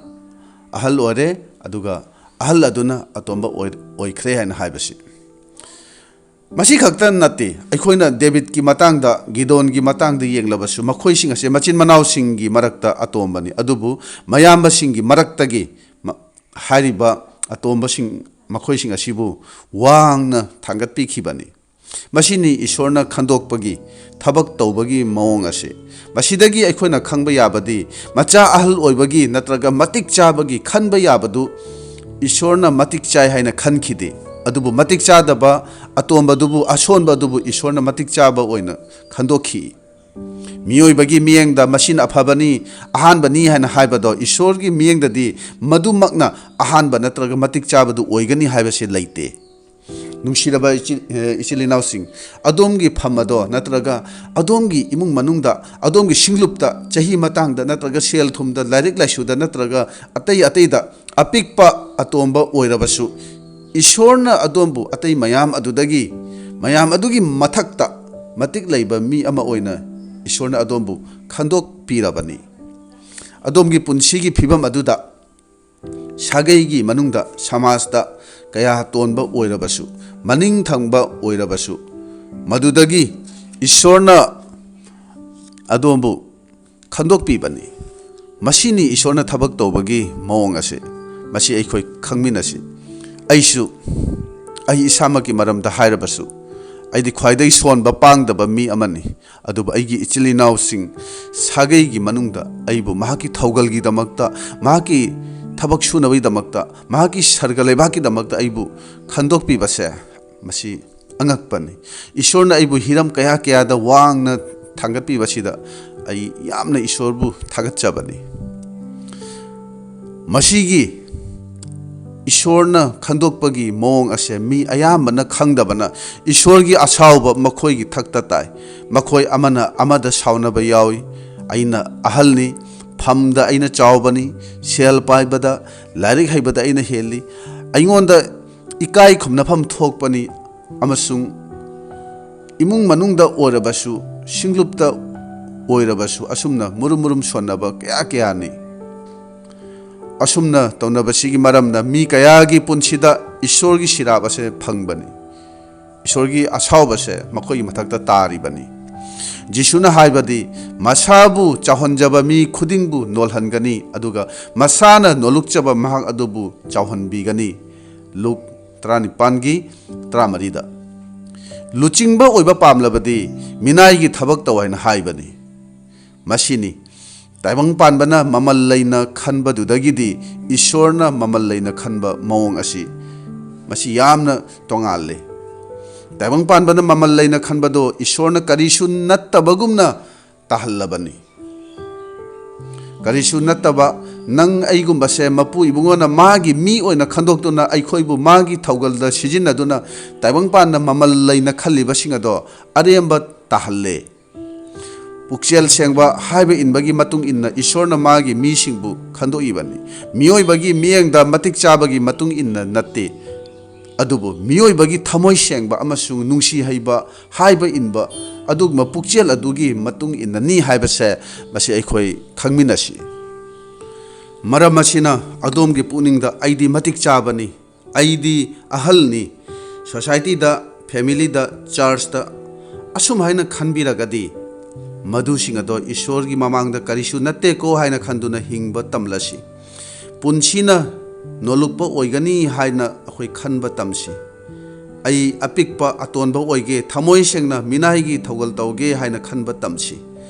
ꯑꯍꯜ ꯑꯣꯏꯔꯦ, ꯑꯗꯨꯒ ꯑꯍꯜ ꯑꯗꯨꯅ ꯑꯇꯣꯝꯕ ꯑꯣꯏ-, ꯑꯣꯏꯈ꯭ꯔꯦ ꯍꯥꯏꯅ ꯍꯥꯏꯕꯁꯤ꯫ ꯃꯁꯤ ꯈꯛꯇ ꯅꯠꯇꯦ, ꯑꯩꯈꯣꯏꯅ ꯗꯦꯕꯤꯠꯀꯤ ꯃꯇꯥꯡꯗ, ꯒꯤꯗꯣꯟꯒꯤ ꯃꯇꯥꯡꯗ ꯌꯦꯡꯂꯕꯁꯨ, ꯃꯈꯣꯏꯁꯤꯡ ꯑꯁꯦ ꯃꯆꯤꯟ ꯃꯅꯥꯎꯁꯤꯡꯒꯤ ꯃꯔꯛꯇ ꯑꯇꯣꯝꯕꯅꯤ, ꯑꯗꯨꯕꯨ ꯃꯌꯥꯝꯕꯁꯤꯡꯒꯤ ꯃꯔꯛꯇꯒꯤ ꯃ-, ꯍꯥꯏꯔꯤꯕ ꯑꯇꯣꯝꯕꯁꯤꯡ, ꯃꯈꯣꯏꯁꯤꯡ ꯑꯁꯤꯕꯨ ꯋꯥꯡꯅ ꯊꯥꯡꯒꯠꯄꯤꯈꯤꯕꯅꯤ꯫ ꯃꯁꯤꯅꯤ ꯏꯁꯣꯔꯅ ꯈꯟꯗꯣꯛꯄꯒꯤ ꯊꯕꯛ ꯇꯧꯕꯒꯤ ꯃꯑꯣꯡ ꯑꯁꯤ꯫ ꯃꯁꯤꯗꯒꯤ ꯑꯩꯈꯣꯏꯅ ꯈꯪꯕ ꯌꯥꯕꯗꯤ, ꯃꯆꯥ ꯑꯍꯜ ꯑꯣꯏꯕꯒꯤ ꯅꯠꯇ꯭ꯔꯒ ꯃꯇꯤꯛ ꯆꯥꯕꯒꯤ ꯈꯟꯕ ꯌꯥꯕꯗꯨ ꯏꯁꯣꯔꯅ ꯃꯇꯤꯛ ꯆꯥꯏ ꯍꯥꯏꯅ ꯈꯟꯈꯤꯗꯦ, ꯑꯗꯨꯕꯨ ꯃꯇꯤꯛ ꯆꯥꯗꯕ ꯑꯇꯣꯝꯕꯗꯨꯕꯨ, ꯑꯁꯣꯟꯕ ꯑꯗꯨꯕꯨ ꯏꯁꯣꯔꯅ ꯃꯇꯤꯛ ꯆꯥꯕ ꯑꯣꯏꯅ ꯈꯟꯗꯣꯛꯈꯤ꯫ ꯃꯤꯑꯣꯏꯕꯒꯤ ꯃꯤꯠꯌꯦꯡꯗ ꯃꯁꯤꯅ ꯑꯐꯕꯅꯤ, ꯑꯍꯥꯟꯕꯅꯤ ꯍꯥꯏꯅ ꯍꯥꯏꯕꯗꯣ, ꯏꯁꯣꯔꯒꯤ ꯃꯤꯠꯌꯦꯡꯗꯗꯤ ꯃꯗꯨꯃꯛꯅ ꯑꯍꯥꯟꯕ ꯅꯠꯇ꯭ꯔꯒ ꯃꯇꯤꯛ ꯆꯥꯕꯗꯨ ꯑꯣꯏꯒꯅꯤ ꯍꯥꯏꯕꯁꯤ ꯂꯩꯇꯦ꯫ ꯅꯨꯡꯁꯤꯔꯕ ꯏꯆꯤꯜ, ꯑꯦ, ꯏꯆꯤꯜ ꯏꯅꯥꯎꯁꯤꯡ, ꯑꯗꯣꯝꯒꯤ ꯐꯝ ꯑꯗꯣ ꯅꯠꯇ꯭ꯔꯒ ꯑꯗꯣꯝꯒꯤ ꯏꯃꯨꯡ ꯃꯅꯨꯡꯗ, ꯑꯗꯣꯝꯒꯤ ꯁꯤꯡꯂꯨꯞꯇ, ꯆꯍꯤ ꯃꯇꯥꯡꯗ ꯅꯠꯇ꯭ꯔꯒ ꯁꯦꯜ ꯊꯨꯝꯗ, ꯂꯥꯏꯔꯤꯛ ꯂꯥꯏꯁꯨꯗ ꯅꯠꯇ꯭ꯔꯒ ꯑꯇꯩ ꯑꯇꯩꯗ ꯑꯄꯤꯛꯄ ꯑꯇꯣꯝꯕ ꯑꯣꯏꯔꯕꯁꯨ, ꯏꯁꯣꯔꯅ ꯑꯗꯣꯝꯕꯨ ꯑꯇꯩ ꯃꯌꯥꯝ ꯑꯗꯨꯗꯒꯤ, ꯃꯌꯥꯝ ꯑꯗꯨꯒꯤ ꯃꯊꯛꯇ ꯃꯇꯤꯛ ꯂꯩꯕ ꯃꯤ ꯑꯃ ꯑꯣꯏꯅ ꯏꯁꯣꯔꯅ ꯑꯗꯣꯝꯕꯨ ꯈꯟꯗꯣꯛꯄꯤꯔꯕꯅꯤ꯫ ꯑꯗꯣꯝꯒꯤ ꯄꯨꯟꯁꯤꯒꯤ ꯐꯤꯕꯝ ꯑꯗꯨꯗ ꯁꯥꯒꯩꯒꯤ ꯃꯅꯨꯡꯗ, ꯁꯃꯥꯖꯇ ꯀꯌꯥ ꯇꯣꯟꯕ ꯑꯣꯏꯔꯕꯁꯨ, ꯃꯅꯤꯡ ꯊꯪꯕ ꯑꯣꯏꯔꯕꯁꯨ, ꯃꯗꯨꯗꯒꯤ ꯏꯁꯣꯔꯅ ꯑꯗꯣꯝꯕꯨ ꯈꯟꯗꯣꯛꯄꯤꯕꯅꯤ꯫ ꯃꯁꯤꯅꯤ ꯏꯁꯣꯔꯅ ꯊꯕꯛ ꯇꯧꯕꯒꯤ ꯃꯑꯣꯡ ꯑꯁꯤ꯫ ꯃꯁꯤ ꯑꯩꯈꯣꯏ ꯈꯪꯃꯤꯟꯅꯁꯤ꯫ ꯑꯩꯁꯨ, ꯑꯩ ꯏꯁꯥꯃꯛꯀꯤ ꯃꯔꯝꯗ ꯍꯥꯏꯔꯕꯁꯨ, ꯑꯩꯗꯤ ꯈ꯭ꯋꯥꯏꯗꯒꯤ ꯁꯣꯟꯕ, ꯄꯥꯡꯗꯕ ꯃꯤ ꯑꯃꯅꯤ꯫ ꯑꯗꯨꯕꯨ ꯑꯩꯒꯤ ꯏꯆꯤꯜ ꯏꯅꯥꯎꯁꯤꯡ, ꯁꯥꯒꯩꯒꯤ ꯃꯅꯨꯡꯗ ꯑꯩꯕꯨ ꯃꯍꯥꯛꯀꯤ ꯊꯧꯒꯜꯒꯤꯗꯃꯛꯇ, ꯃꯍꯥꯛꯀꯤ ꯊꯕꯛ ꯁꯨꯅꯕꯒꯤꯗꯃꯛꯇ, ꯃꯍꯥꯛꯀꯤ ꯁꯔꯒ ꯂꯩꯕꯥꯛꯀꯤꯗꯃꯛꯇ ꯑꯩꯕꯨ ꯈꯟꯗꯣꯛꯄꯤꯕꯁꯦ, ꯃꯁꯤ ꯑꯉꯛꯄꯅꯤ꯫ ꯏꯁꯣꯔꯅ ꯑꯩꯕꯨ ꯍꯤꯔꯝ ꯀꯌꯥ ꯀꯌꯥꯗ ꯋꯥꯡꯅ ꯊꯥꯡꯒꯠꯄꯤꯕꯁꯤꯗ ꯑꯩ ꯌꯥꯝꯅ ꯏꯁꯣꯔꯕꯨ ꯊꯥꯒꯠꯆꯕꯅꯤ꯫ ꯃꯁꯤꯒꯤ ꯏꯁꯣꯔꯅ ꯈꯟꯗꯣꯛꯄꯒꯤ ꯃꯑꯣꯡ ꯑꯁꯦ ꯃꯤ ꯑꯌꯥꯝꯕꯅ ꯈꯪꯗꯕꯅ ꯏꯁꯣꯔꯒꯤ ꯑꯁꯥꯎꯕ ꯃꯈꯣꯏꯒꯤ ꯊꯛꯇ ꯇꯥꯏ꯫ ꯃꯈꯣꯏ ꯑꯃꯅ ꯑꯃꯗ ꯁꯥꯎꯅꯕ ꯌꯥꯎꯏ꯫ "ꯑꯩꯅ ꯑꯍꯜꯅꯤ, ꯐꯝꯗ ꯑꯩꯅ ꯆꯥꯎꯕꯅꯤ, ꯁꯦꯜ ꯄꯥꯏꯕꯗ, ꯂꯥꯏꯔꯤꯛ ꯍꯩꯕꯗ ꯑꯩꯅ ꯍꯦꯜꯂꯤ, ꯑꯩꯉꯣꯟꯗ ꯏꯀꯥꯏ ꯈꯨꯝꯅꯐꯝ ꯊꯣꯛꯄꯅꯤ", ꯑꯃꯁꯨꯡ ꯏꯃꯨꯡ ꯃꯅꯨꯡꯗ ꯑꯣꯏꯔꯕꯁꯨ, ꯁꯤꯡꯂꯨꯞꯇ ꯑꯣꯏꯔꯕꯁꯨ, ꯑꯁꯨꯝꯅ ꯃꯨꯔꯨꯝ ꯃꯨꯔꯨꯝ ꯁꯣꯟꯅꯕ ꯀꯌꯥ ꯀꯌꯥꯅꯤ꯫ ꯑꯁꯨꯝꯅ ꯇꯧꯅꯕꯁꯤꯒꯤ ꯃꯔꯝꯅ ꯃꯤ ꯀꯌꯥꯒꯤ ꯄꯨꯟꯁꯤꯗ ꯏꯁꯣꯔꯒꯤ ꯁꯤꯔꯥꯞ ꯑꯁꯦ ꯐꯪꯕꯅꯤ꯫ ꯏꯁꯣꯔꯒꯤ ꯑꯁꯥꯎꯕꯁꯦ ꯃꯈꯣꯏꯒꯤ ꯃꯊꯛꯇ ꯇꯥꯔꯤꯕꯅꯤ꯫ ꯖꯤꯁꯨꯅ ꯍꯥꯏꯕꯗꯤ, "ꯃꯁꯥꯕꯨ ꯆꯥꯎꯍꯟꯖꯕ ꯃꯤ ꯈꯨꯗꯤꯡꯕꯨ ꯅꯣꯜꯍꯟꯒꯅꯤ, ꯑꯗꯨꯒ ꯃꯁꯥꯅ ꯅꯣꯂꯨꯛꯆꯕ ꯃꯍꯥꯛ ꯑꯗꯨꯕꯨ ꯆꯥꯎꯍꯟꯕꯤꯒꯅꯤ"꯫ ꯂꯨꯛ ꯇꯔꯥꯅꯤꯄꯥꯟꯒꯤ ꯇꯔꯥꯃꯔꯤꯗ꯫ ꯂꯨꯆꯤꯡꯕ ꯑꯣꯏꯕ ꯄꯥꯝꯂꯕꯗꯤ ꯃꯤꯅꯥꯏꯒꯤ ꯊꯕꯛ ꯇꯧ ꯍꯥꯏꯅ ꯍꯥꯏꯕꯅꯤ꯫ ꯃꯁꯤꯅꯤ ꯇꯥꯏꯕꯪ ꯄꯥꯟꯕꯅ ꯃꯃꯜ ꯂꯩꯅ ꯈꯟꯕꯗꯨꯗꯒꯤꯗꯤ ꯏꯁꯣꯔꯅ ꯃꯃꯜ ꯂꯩꯅ ꯈꯟꯕ ꯃꯑꯣꯡ ꯑꯁꯤ, ꯃꯁꯤ ꯌꯥꯝꯅ ꯇꯣꯉꯥꯜꯂꯤ꯫ ꯇꯥꯏꯕꯪ ꯄꯥꯟꯕꯅ ꯃꯃꯜ ꯂꯩꯅ ꯈꯟꯕꯗꯣ ꯏꯁꯣꯔꯅ ꯀꯔꯤꯁꯨ ꯅꯠꯇꯕꯒꯨꯝꯅ ꯇꯥꯍꯜꯂꯕꯅꯤ꯫ ꯀꯔꯤꯁꯨ ꯅꯠꯇꯕ ꯅꯪ ꯑꯩꯒꯨꯝꯕꯁꯦ ꯃꯄꯨ ꯏꯕꯨꯡꯉꯣꯅ ꯃꯥꯒꯤ ꯃꯤ ꯑꯣꯏꯅ ꯈꯟꯗꯣꯛꯇꯨꯅ, ꯑꯩꯈꯣꯏꯕꯨ ꯃꯥꯒꯤ ꯊꯧꯒꯜꯗ ꯁꯤꯖꯤꯟꯅꯗꯨꯅ, ꯇꯥꯏꯕꯪ ꯄꯥꯟꯕꯅ ꯃꯃꯜ ꯂꯩꯅ ꯈꯜꯂꯤꯕꯁꯤꯡ ꯑꯗꯣ ꯑꯔꯦꯝꯕ ꯇꯥꯍꯜꯂꯦ꯫ ꯄꯨꯛꯆꯦꯜ ꯁꯦꯡꯕ ꯍꯥꯏꯕ ꯏꯟꯕꯒꯤ ꯃꯇꯨꯡ ꯏꯟꯅ ꯏꯁꯣꯔꯅ ꯃꯥꯒꯤ ꯃꯤꯁꯤꯡꯕꯨ ꯈꯟꯗꯣꯛꯏꯕꯅꯤ꯫ ꯃꯤꯑꯣꯏꯕꯒꯤ ꯃꯤꯠꯌꯦꯡꯗ ꯃꯇꯤꯛ ꯆꯥꯕꯒꯤ ꯃꯇꯨꯡ ꯏꯟꯅ ꯅꯠꯇꯦ, ꯑꯗꯨꯕꯨ ꯃꯤꯑꯣꯏꯕꯒꯤ ꯊꯃꯣꯏ ꯁꯦꯡꯕ ꯑꯃꯁꯨꯡ ꯅꯨꯡꯁꯤ ꯍꯩꯕ, ꯍꯥꯏꯕ ꯏꯟꯕ ꯑꯗꯨꯒꯨꯝꯕ ꯄꯨꯛꯆꯦꯜ ꯑꯗꯨꯒꯤ ꯃꯇꯨꯡ ꯏꯟꯅꯅꯤ ꯍꯥꯏꯕꯁꯦ ꯃꯁꯤ ꯑꯩꯈꯣꯏ ꯈꯪꯃꯤꯟꯅꯁꯤ꯫ ꯃꯔꯝ ꯑꯁꯤꯅ ꯑꯗꯣꯝꯒꯤ ꯄꯨꯛꯅꯤꯡꯗ "ꯑꯩꯗꯤ ꯃꯇꯤꯛ ꯆꯥꯕꯅꯤ, ꯑꯩꯗꯤ ꯑꯍꯜꯅꯤ, ꯁꯣꯁꯥꯏꯇꯤꯗ, ꯐꯦꯃꯤꯂꯤꯗ, ꯆꯔꯆꯇ" ꯑꯁꯨꯝ ꯍꯥꯏꯅ ꯈꯟꯕꯤꯔꯒꯗꯤ, ꯃꯗꯨꯁꯤꯡ ꯑꯗꯣ ꯏꯁꯣꯔꯒꯤ ꯃꯃꯥꯡꯗ ꯀꯔꯤꯁꯨ ꯅꯠꯇꯦꯀꯣ ꯍꯥꯏꯅ ꯈꯟꯗꯨꯅ ꯍꯤꯡꯕ ꯇꯝꯂꯁꯤ꯫ ꯄꯨꯟꯁꯤꯅ ꯅꯣꯂꯨꯛꯄ ꯑꯣꯏꯒꯅꯤ ꯍꯥꯏꯅ ꯑꯩꯈꯣꯏ ꯈꯟꯕ ꯇꯝꯁꯤ꯫ "ꯑꯩ ꯑꯄꯤꯛꯄ ꯑꯇꯣꯟꯕ ꯑꯣꯏꯒꯦ, ꯊꯃꯣꯏ ꯁꯦꯡꯅ ꯃꯤꯅꯥꯏꯒꯤ ꯊꯧꯒꯜ ꯇꯧꯒꯦ" ꯍꯥꯏꯅ ꯈꯟꯕ ꯇꯝꯁꯤ꯫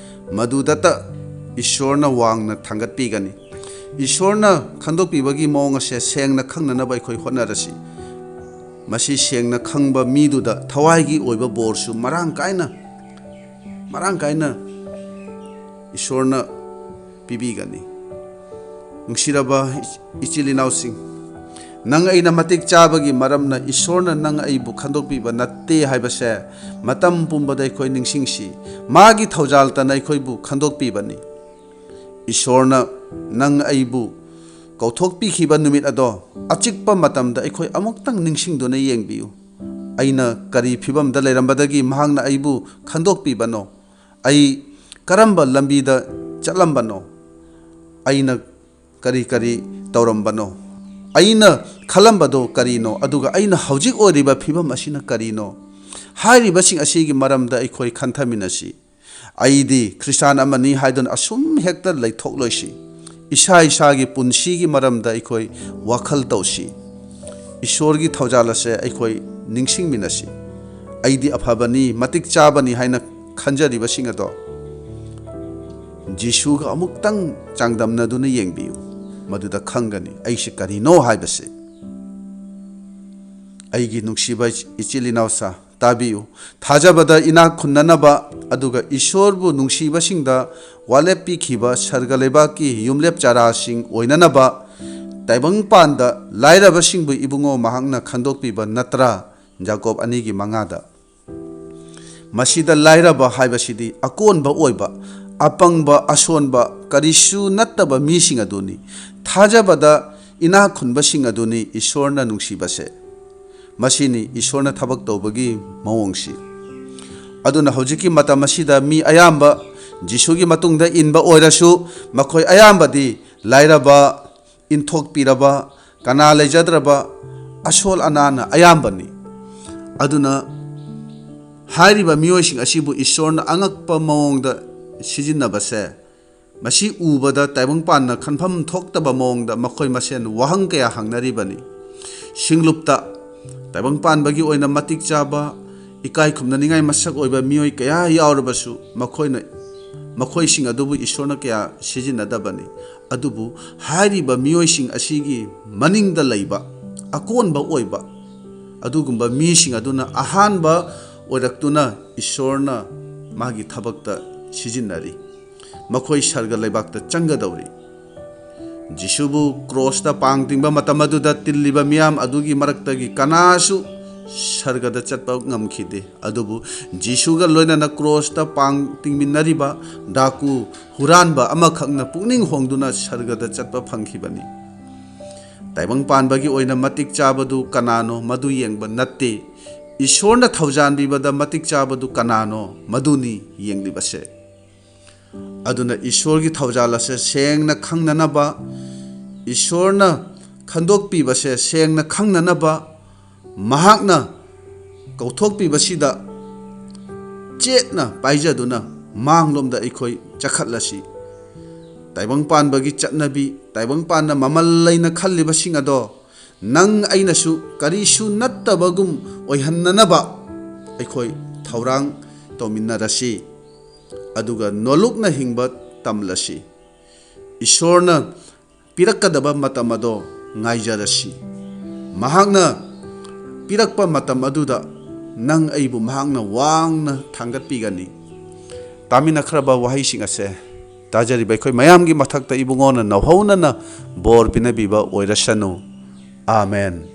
ꯃꯗꯨꯗꯇ ꯏꯁꯣꯔꯅ ꯋꯥꯡꯅ ꯊꯥꯡꯒꯠꯄꯤꯒꯅꯤ꯫ ꯏꯁꯣꯔꯅ ꯈꯟꯗꯣꯛꯄꯤꯕꯒꯤ ꯃꯑꯣꯡ ꯑꯁꯦ ꯁꯦꯡꯅ ꯈꯪꯅꯅꯕ ꯑꯩꯈꯣꯏ ꯍꯣꯠꯅꯔꯁꯤ꯫ ꯃꯁꯤ ꯁꯦꯡꯅ ꯈꯪꯕ ꯃꯤꯗꯨꯗ ꯊꯋꯥꯏꯒꯤ ꯑꯣꯏꯕ ꯕꯣꯔꯁꯨ ꯃꯔꯥꯡ ꯀꯥꯏꯅ, ꯃꯔꯥꯡ ꯀꯥꯏꯅ ꯏꯁꯣꯔꯅ ꯄꯤꯕꯤꯒꯅꯤ꯫ ꯅꯨꯡꯁꯤꯔꯕ ꯏꯆꯤꯜ ꯏꯅꯥꯎꯁꯤꯡ, ꯅꯪ ꯑꯩꯅ ꯃꯇꯤꯛ ꯆꯥꯕꯒꯤ ꯃꯔꯝꯅ ꯏꯁꯣꯔꯅ ꯅꯪ ꯑꯩꯕꯨ ꯈꯟꯗꯣꯛꯄꯤꯕ ꯅꯠꯇꯦ ꯍꯥꯏꯕꯁꯦ ꯃꯇꯝ ꯄꯨꯝꯕꯗ ꯑꯩꯈꯣꯏ ꯅꯤꯡꯁꯤꯡꯁꯤ꯫ ꯃꯥꯒꯤ ꯊꯧꯖꯥꯜꯇꯅ ꯑꯩꯈꯣꯏꯕꯨ ꯈꯟꯗꯣꯛꯄꯤꯕꯅꯤ꯫ ꯏꯁꯣꯔꯅ ꯅꯪ ꯑꯩꯕꯨ ꯀꯧꯊꯣꯛꯄꯤꯈꯤꯕ ꯅꯨꯃꯤꯠ ꯑꯗꯣ ꯑꯆꯤꯛꯄ ꯃꯇꯝꯗ ꯑꯩꯈꯣꯏ ꯑꯃꯨꯛꯇꯪ ꯅꯤꯡꯁꯤꯡꯗꯨꯅ ꯌꯦꯡꯕꯤꯌꯨ꯫ ꯑꯩꯅ ꯀꯔꯤ ꯐꯤꯕꯝꯗ ꯂꯩꯔꯝꯕꯗꯒꯤ ꯃꯍꯥꯛꯅ ꯑꯩꯕꯨ ꯈꯟꯗꯣꯛꯄꯤꯕꯅꯣ? ꯑꯩ ꯀꯔꯝꯕ ꯂꯝꯕꯤꯗ ꯆꯠꯂꯝꯕꯅꯣ? ꯑꯩꯅ ꯀꯔꯤ ꯀꯔꯤ ꯇꯧꯔꯝꯕꯅꯣ? ꯑꯩꯅ ꯈꯜꯂꯝꯕꯗꯣ ꯀꯔꯤꯅꯣ? ꯑꯗꯨꯒ ꯑꯩꯅ ꯍꯧꯖꯤꯛ ꯑꯣꯏꯔꯤꯕ ꯐꯤꯕꯝ ꯑꯁꯤꯅ ꯀꯔꯤꯅꯣ? ꯍꯥꯏꯔꯤꯕꯁꯤꯡ ꯑꯁꯤꯒꯤ ꯃꯔꯝꯗ ꯑꯩꯈꯣꯏ ꯈꯟꯊꯃꯤꯟꯅꯁꯤ꯫ "ꯑꯩꯗꯤ ꯈ꯭ꯔꯤꯁꯇꯥꯟ ꯑꯃꯅꯤ" ꯍꯥꯏꯗꯨꯅ ꯑꯁꯨꯝ ꯍꯦꯛꯇ ꯂꯩꯊꯣꯛꯂꯣꯏꯁꯤ꯫ ꯏꯁꯥ ꯏꯁꯥꯒꯤ ꯄꯨꯟꯁꯤꯒꯤ ꯃꯔꯝꯗ ꯑꯩꯈꯣꯏ ꯋꯥꯈꯜ ꯇꯧꯁꯤ꯫ ꯏꯁꯣꯔꯒꯤ ꯊꯧꯖꯥꯜ ꯑꯁꯦ ꯑꯩꯈꯣꯏ ꯅꯤꯡꯁꯤꯡꯃꯤꯟꯅꯁꯤ꯫ "ꯑꯩꯗꯤ ꯑꯐꯕꯅꯤ, ꯃꯇꯤꯛ ꯆꯥꯕꯅꯤ" ꯍꯥꯏꯅ ꯈꯟꯖꯔꯤꯕꯁꯤꯡ ꯑꯗꯣ ꯖꯤꯁꯨꯒ ꯑꯃꯨꯛꯇꯪ ꯆꯥꯡꯗꯝꯅꯗꯨꯅ ꯌꯦꯡꯕꯤꯌꯨ꯫ ꯃꯗꯨꯗ ꯈꯪꯒꯅꯤ ꯑꯩꯁꯦ ꯀꯔꯤꯅꯣ ꯍꯥꯏꯕꯁꯦ꯫ ꯑꯩꯒꯤ ꯅꯨꯡꯁꯤꯕ ꯏꯆꯤꯜ ꯏꯅꯥꯎꯁꯥ, ꯇꯥꯕꯤꯌꯨ꯫ ꯊꯥꯖꯕꯗ ꯏꯅꯥꯛ ꯈꯨꯟꯅꯅꯕ ꯑꯗꯨꯒ ꯏꯁꯣꯔꯕꯨ ꯅꯨꯡꯁꯤꯕꯁꯤꯡꯗ ꯋꯥꯂꯦꯞ ꯄꯤꯈꯤꯕ ꯁꯔꯒ ꯂꯩꯕꯥꯛꯀꯤ ꯌꯨꯝꯂꯦꯞ ꯆꯥꯔꯥꯁꯤꯡ ꯑꯣꯏꯅꯅꯕ ꯇꯥꯏꯕꯪꯄꯥꯟꯗ ꯂꯥꯏꯔꯕꯁꯤꯡꯕꯨ ꯏꯕꯨꯡꯉꯣ ꯃꯍꯥꯛꯅ ꯈꯟꯗꯣꯛꯄꯤꯕ ꯅꯠꯇ꯭ꯔꯥ? ꯌꯥꯀꯣꯕ ꯑꯅꯤꯒꯤ ꯃꯉꯥꯗ꯫ ꯃꯁꯤꯗ ꯂꯥꯏꯔꯕ ꯍꯥꯏꯕꯁꯤꯗꯤ ꯑꯀꯣꯟꯕ ꯑꯣꯏꯕ, ꯑꯄꯪꯕ, ꯑꯁꯣꯟꯕ, ꯀꯔꯤꯁꯨ ꯅꯠꯇꯕ ꯃꯤꯁꯤꯡ ꯑꯗꯨꯅꯤ꯫ ꯊꯥꯖꯕꯗ ꯏꯅꯥꯛ ꯈꯨꯟꯕꯁꯤꯡ ꯑꯗꯨꯅꯤ ꯏꯁꯣꯔꯅ ꯅꯨꯡꯁꯤꯕꯁꯦ꯫ ꯃꯁꯤꯅꯤ ꯏꯁꯣꯔꯅ ꯊꯕꯛ ꯇꯧꯕꯒꯤ ꯃꯑꯣꯡꯁꯤ꯫ ꯑꯗꯨꯅ ꯍꯧꯖꯤꯛꯀꯤ ꯃꯇꯝ ꯑꯁꯤꯗ ꯃꯤ ꯑꯌꯥꯝꯕ ꯖꯤꯁꯨꯒꯤ ꯃꯇꯨꯡꯗ ꯏꯟꯕ ꯑꯣꯏꯔꯁꯨ, ꯃꯈꯣꯏ ꯑꯌꯥꯝꯕꯗꯤ ꯂꯥꯏꯔꯕ, ꯏꯟꯊꯣꯛꯄꯤꯔꯕ, ꯀꯅꯥ ꯂꯩꯖꯗ꯭ꯔꯕ, ꯑꯁꯣꯜ ꯑꯅꯥꯅ ꯑꯌꯥꯝꯕꯅꯤ꯫ ꯑꯗꯨꯅ ꯍꯥꯏꯔꯤꯕ ꯃꯤꯑꯣꯏꯁꯤꯡ ꯑꯁꯤꯕꯨ ꯏꯁꯣꯔꯅ ꯑꯉꯛꯄ ꯃꯑꯣꯡꯗ ꯁꯤꯖꯤꯟꯅꯕꯁꯦ, ꯃꯁꯤ ꯎꯕꯗ ꯇꯥꯏꯕꯪꯄꯥꯟꯅ ꯈꯟꯐꯝ ꯊꯣꯛꯇꯕ ꯃꯑꯣꯡꯗ ꯃꯈꯣꯏ ꯃꯁꯦꯟ ꯋꯥꯍꯪ ꯀꯌꯥ ꯍꯪꯅꯔꯤꯕꯅꯤ꯫ ꯁꯤꯡꯂꯨꯞꯇ ꯇꯥꯏꯕꯪꯄꯥꯟꯕꯒꯤ ꯑꯣꯏꯅ ꯃꯇꯤꯛ ꯆꯥꯕ, ꯏꯀꯥꯏ ꯈꯨꯝꯅꯅꯤꯡꯉꯥꯏ ꯃꯁꯛ ꯑꯣꯏꯕ ꯃꯤꯑꯣꯏ ꯀꯌꯥ ꯌꯥꯎꯔꯕꯁꯨ, ꯃꯈꯣꯏꯅ, ꯃꯈꯣꯏꯁꯤꯡ ꯑꯗꯨꯕꯨ ꯏꯁꯣꯔꯅ ꯀꯌꯥ ꯁꯤꯖꯤꯟꯅꯗꯕꯅꯤ꯫ ꯑꯗꯨꯕꯨ ꯍꯥꯏꯔꯤꯕ ꯃꯤꯑꯣꯏꯁꯤꯡ ꯑꯁꯤꯒꯤ ꯃꯅꯤꯡꯗ ꯂꯩꯕ, ꯑꯀꯣꯟꯕ ꯑꯣꯏꯕ ꯑꯗꯨꯒꯨꯝꯕ ꯃꯤꯁꯤꯡ ꯑꯗꯨꯅ ꯑꯍꯥꯟꯕ ꯑꯣꯏꯔꯛꯇꯨꯅ ꯏꯁꯣꯔꯅ ꯃꯥꯒꯤ ꯊꯕꯛꯇ ꯁꯤꯖꯤꯟꯅꯔꯤ꯫ ꯃꯈꯣꯏ ꯁꯔꯒ ꯂꯩꯕꯥꯛꯇ ꯆꯪꯒꯗꯧꯔꯤ꯫ ꯖꯤꯁꯨꯕꯨ ꯀ꯭ꯔꯣꯁꯇ ꯄꯥꯡ ꯇꯤꯡꯕ ꯃꯇꯝ ꯑꯗꯨꯗ ꯇꯤꯜꯂꯤꯕ ꯃꯤꯌꯥꯝ ꯑꯗꯨꯒꯤ ꯃꯔꯛꯇꯒꯤ ꯀꯅꯥꯁꯨ ꯁꯔꯒꯗ ꯆꯠꯄ ꯉꯝꯈꯤꯗꯦ꯫ ꯑꯗꯨꯕꯨ ꯖꯤꯁꯨꯒ ꯂꯣꯏꯅꯅ ꯀ꯭ꯔꯣꯁꯇ ꯄꯥꯡ ꯇꯤꯡꯃꯤꯟꯅꯔꯤꯕ ꯗꯥꯀꯨ ꯍꯨꯔꯥꯟꯕ ꯑꯃꯈꯛꯅ ꯄꯨꯛꯅꯤꯡ ꯍꯣꯡꯗꯨꯅ ꯁꯔꯒꯗ ꯆꯠꯄ ꯐꯪꯈꯤꯕꯅꯤ꯫ ꯇꯥꯏꯕꯪ ꯄꯥꯟꯕꯒꯤ ꯑꯣꯏꯅ ꯃꯇꯤꯛ ꯆꯥꯕꯗꯨ ꯀꯅꯥꯅꯣ, ꯃꯗꯨ ꯌꯦꯡꯕ ꯅꯠꯇꯦ꯫ ꯏꯁꯣꯔꯅ ꯊꯧꯖꯥꯟꯕꯤꯕꯗ ꯃꯇꯤꯛ ꯆꯥꯕꯗꯨ ꯀꯅꯥꯅꯣ, ꯃꯗꯨꯅꯤ ꯌꯦꯡꯂꯤꯕꯁꯦ꯫ ꯑꯗꯨꯅ ꯏꯁꯣꯔꯒꯤ ꯊꯧꯖꯥꯜ ꯑꯁꯦ ꯁꯦꯡꯅ ꯈꯪꯅꯅꯕ, ꯏꯁꯣꯔꯅ ꯈꯟꯗꯣꯛꯄꯤꯕꯁꯦ ꯁꯦꯡꯅ ꯈꯪꯅꯅꯕ, ꯃꯍꯥꯛꯅ ꯀꯧꯊꯣꯛꯄꯤꯕꯁꯤꯗ ꯆꯦꯠꯅ ꯄꯥꯏꯖꯗꯨꯅ ꯃꯥꯡꯂꯣꯝꯗ ꯑꯩꯈꯣꯏ ꯆꯈꯠꯂꯁꯤ꯫ ꯇꯥꯏꯕꯪ ꯄꯥꯟꯕꯒꯤ ꯆꯠꯅꯕꯤ, ꯇꯥꯏꯕꯪ ꯄꯥꯟꯅ ꯃꯃꯜ ꯂꯩꯅ ꯈꯜꯂꯤꯕꯁꯤꯡ ꯑꯗꯣ ꯅꯪ ꯑꯩꯅꯁꯨ ꯀꯔꯤꯁꯨ ꯅꯠꯇꯕꯒꯨꯝ ꯑꯣꯏꯍꯟꯅꯅꯕ ꯑꯩꯈꯣꯏ ꯊꯧꯔꯥꯡ ꯇꯧꯃꯤꯟꯅꯔꯁꯤ꯫ ꯑꯗꯨꯒ ꯅꯣꯂꯨꯛꯅ ꯍꯤꯡꯕ ꯇꯝꯂꯁꯤ꯫ ꯏꯁꯣꯔꯅ ꯄꯤꯔꯛꯀꯗꯕ ꯃꯇꯝ ꯑꯗꯣ ꯉꯥꯏꯖꯔꯁꯤ꯫ ꯃꯍꯥꯛꯅ ꯄꯤꯔꯛꯄ ꯃꯇꯝ ꯑꯗꯨꯗ ꯅꯪ ꯑꯩꯕꯨ ꯃꯍꯥꯛꯅ ꯋꯥꯡꯅ ꯊꯥꯡꯒꯠꯄꯤꯒꯅꯤ꯫ ꯇꯥꯃꯤꯟꯅꯈ꯭ꯔꯕ ꯋꯥꯍꯩꯁꯤꯡ ꯑꯁꯦ ꯇꯥꯖꯔꯤꯕ ꯑꯩꯈꯣꯏ ꯃꯌꯥꯝꯒꯤ ꯃꯊꯛꯇ ꯏꯕꯨꯡꯉꯣꯅ ꯅꯧꯍꯧꯅꯅ ꯕꯣꯔ ꯄꯤꯅꯕꯤꯕ ꯑꯣꯏꯔꯁꯅꯨ꯫ ꯑꯥꯃꯦꯟ꯫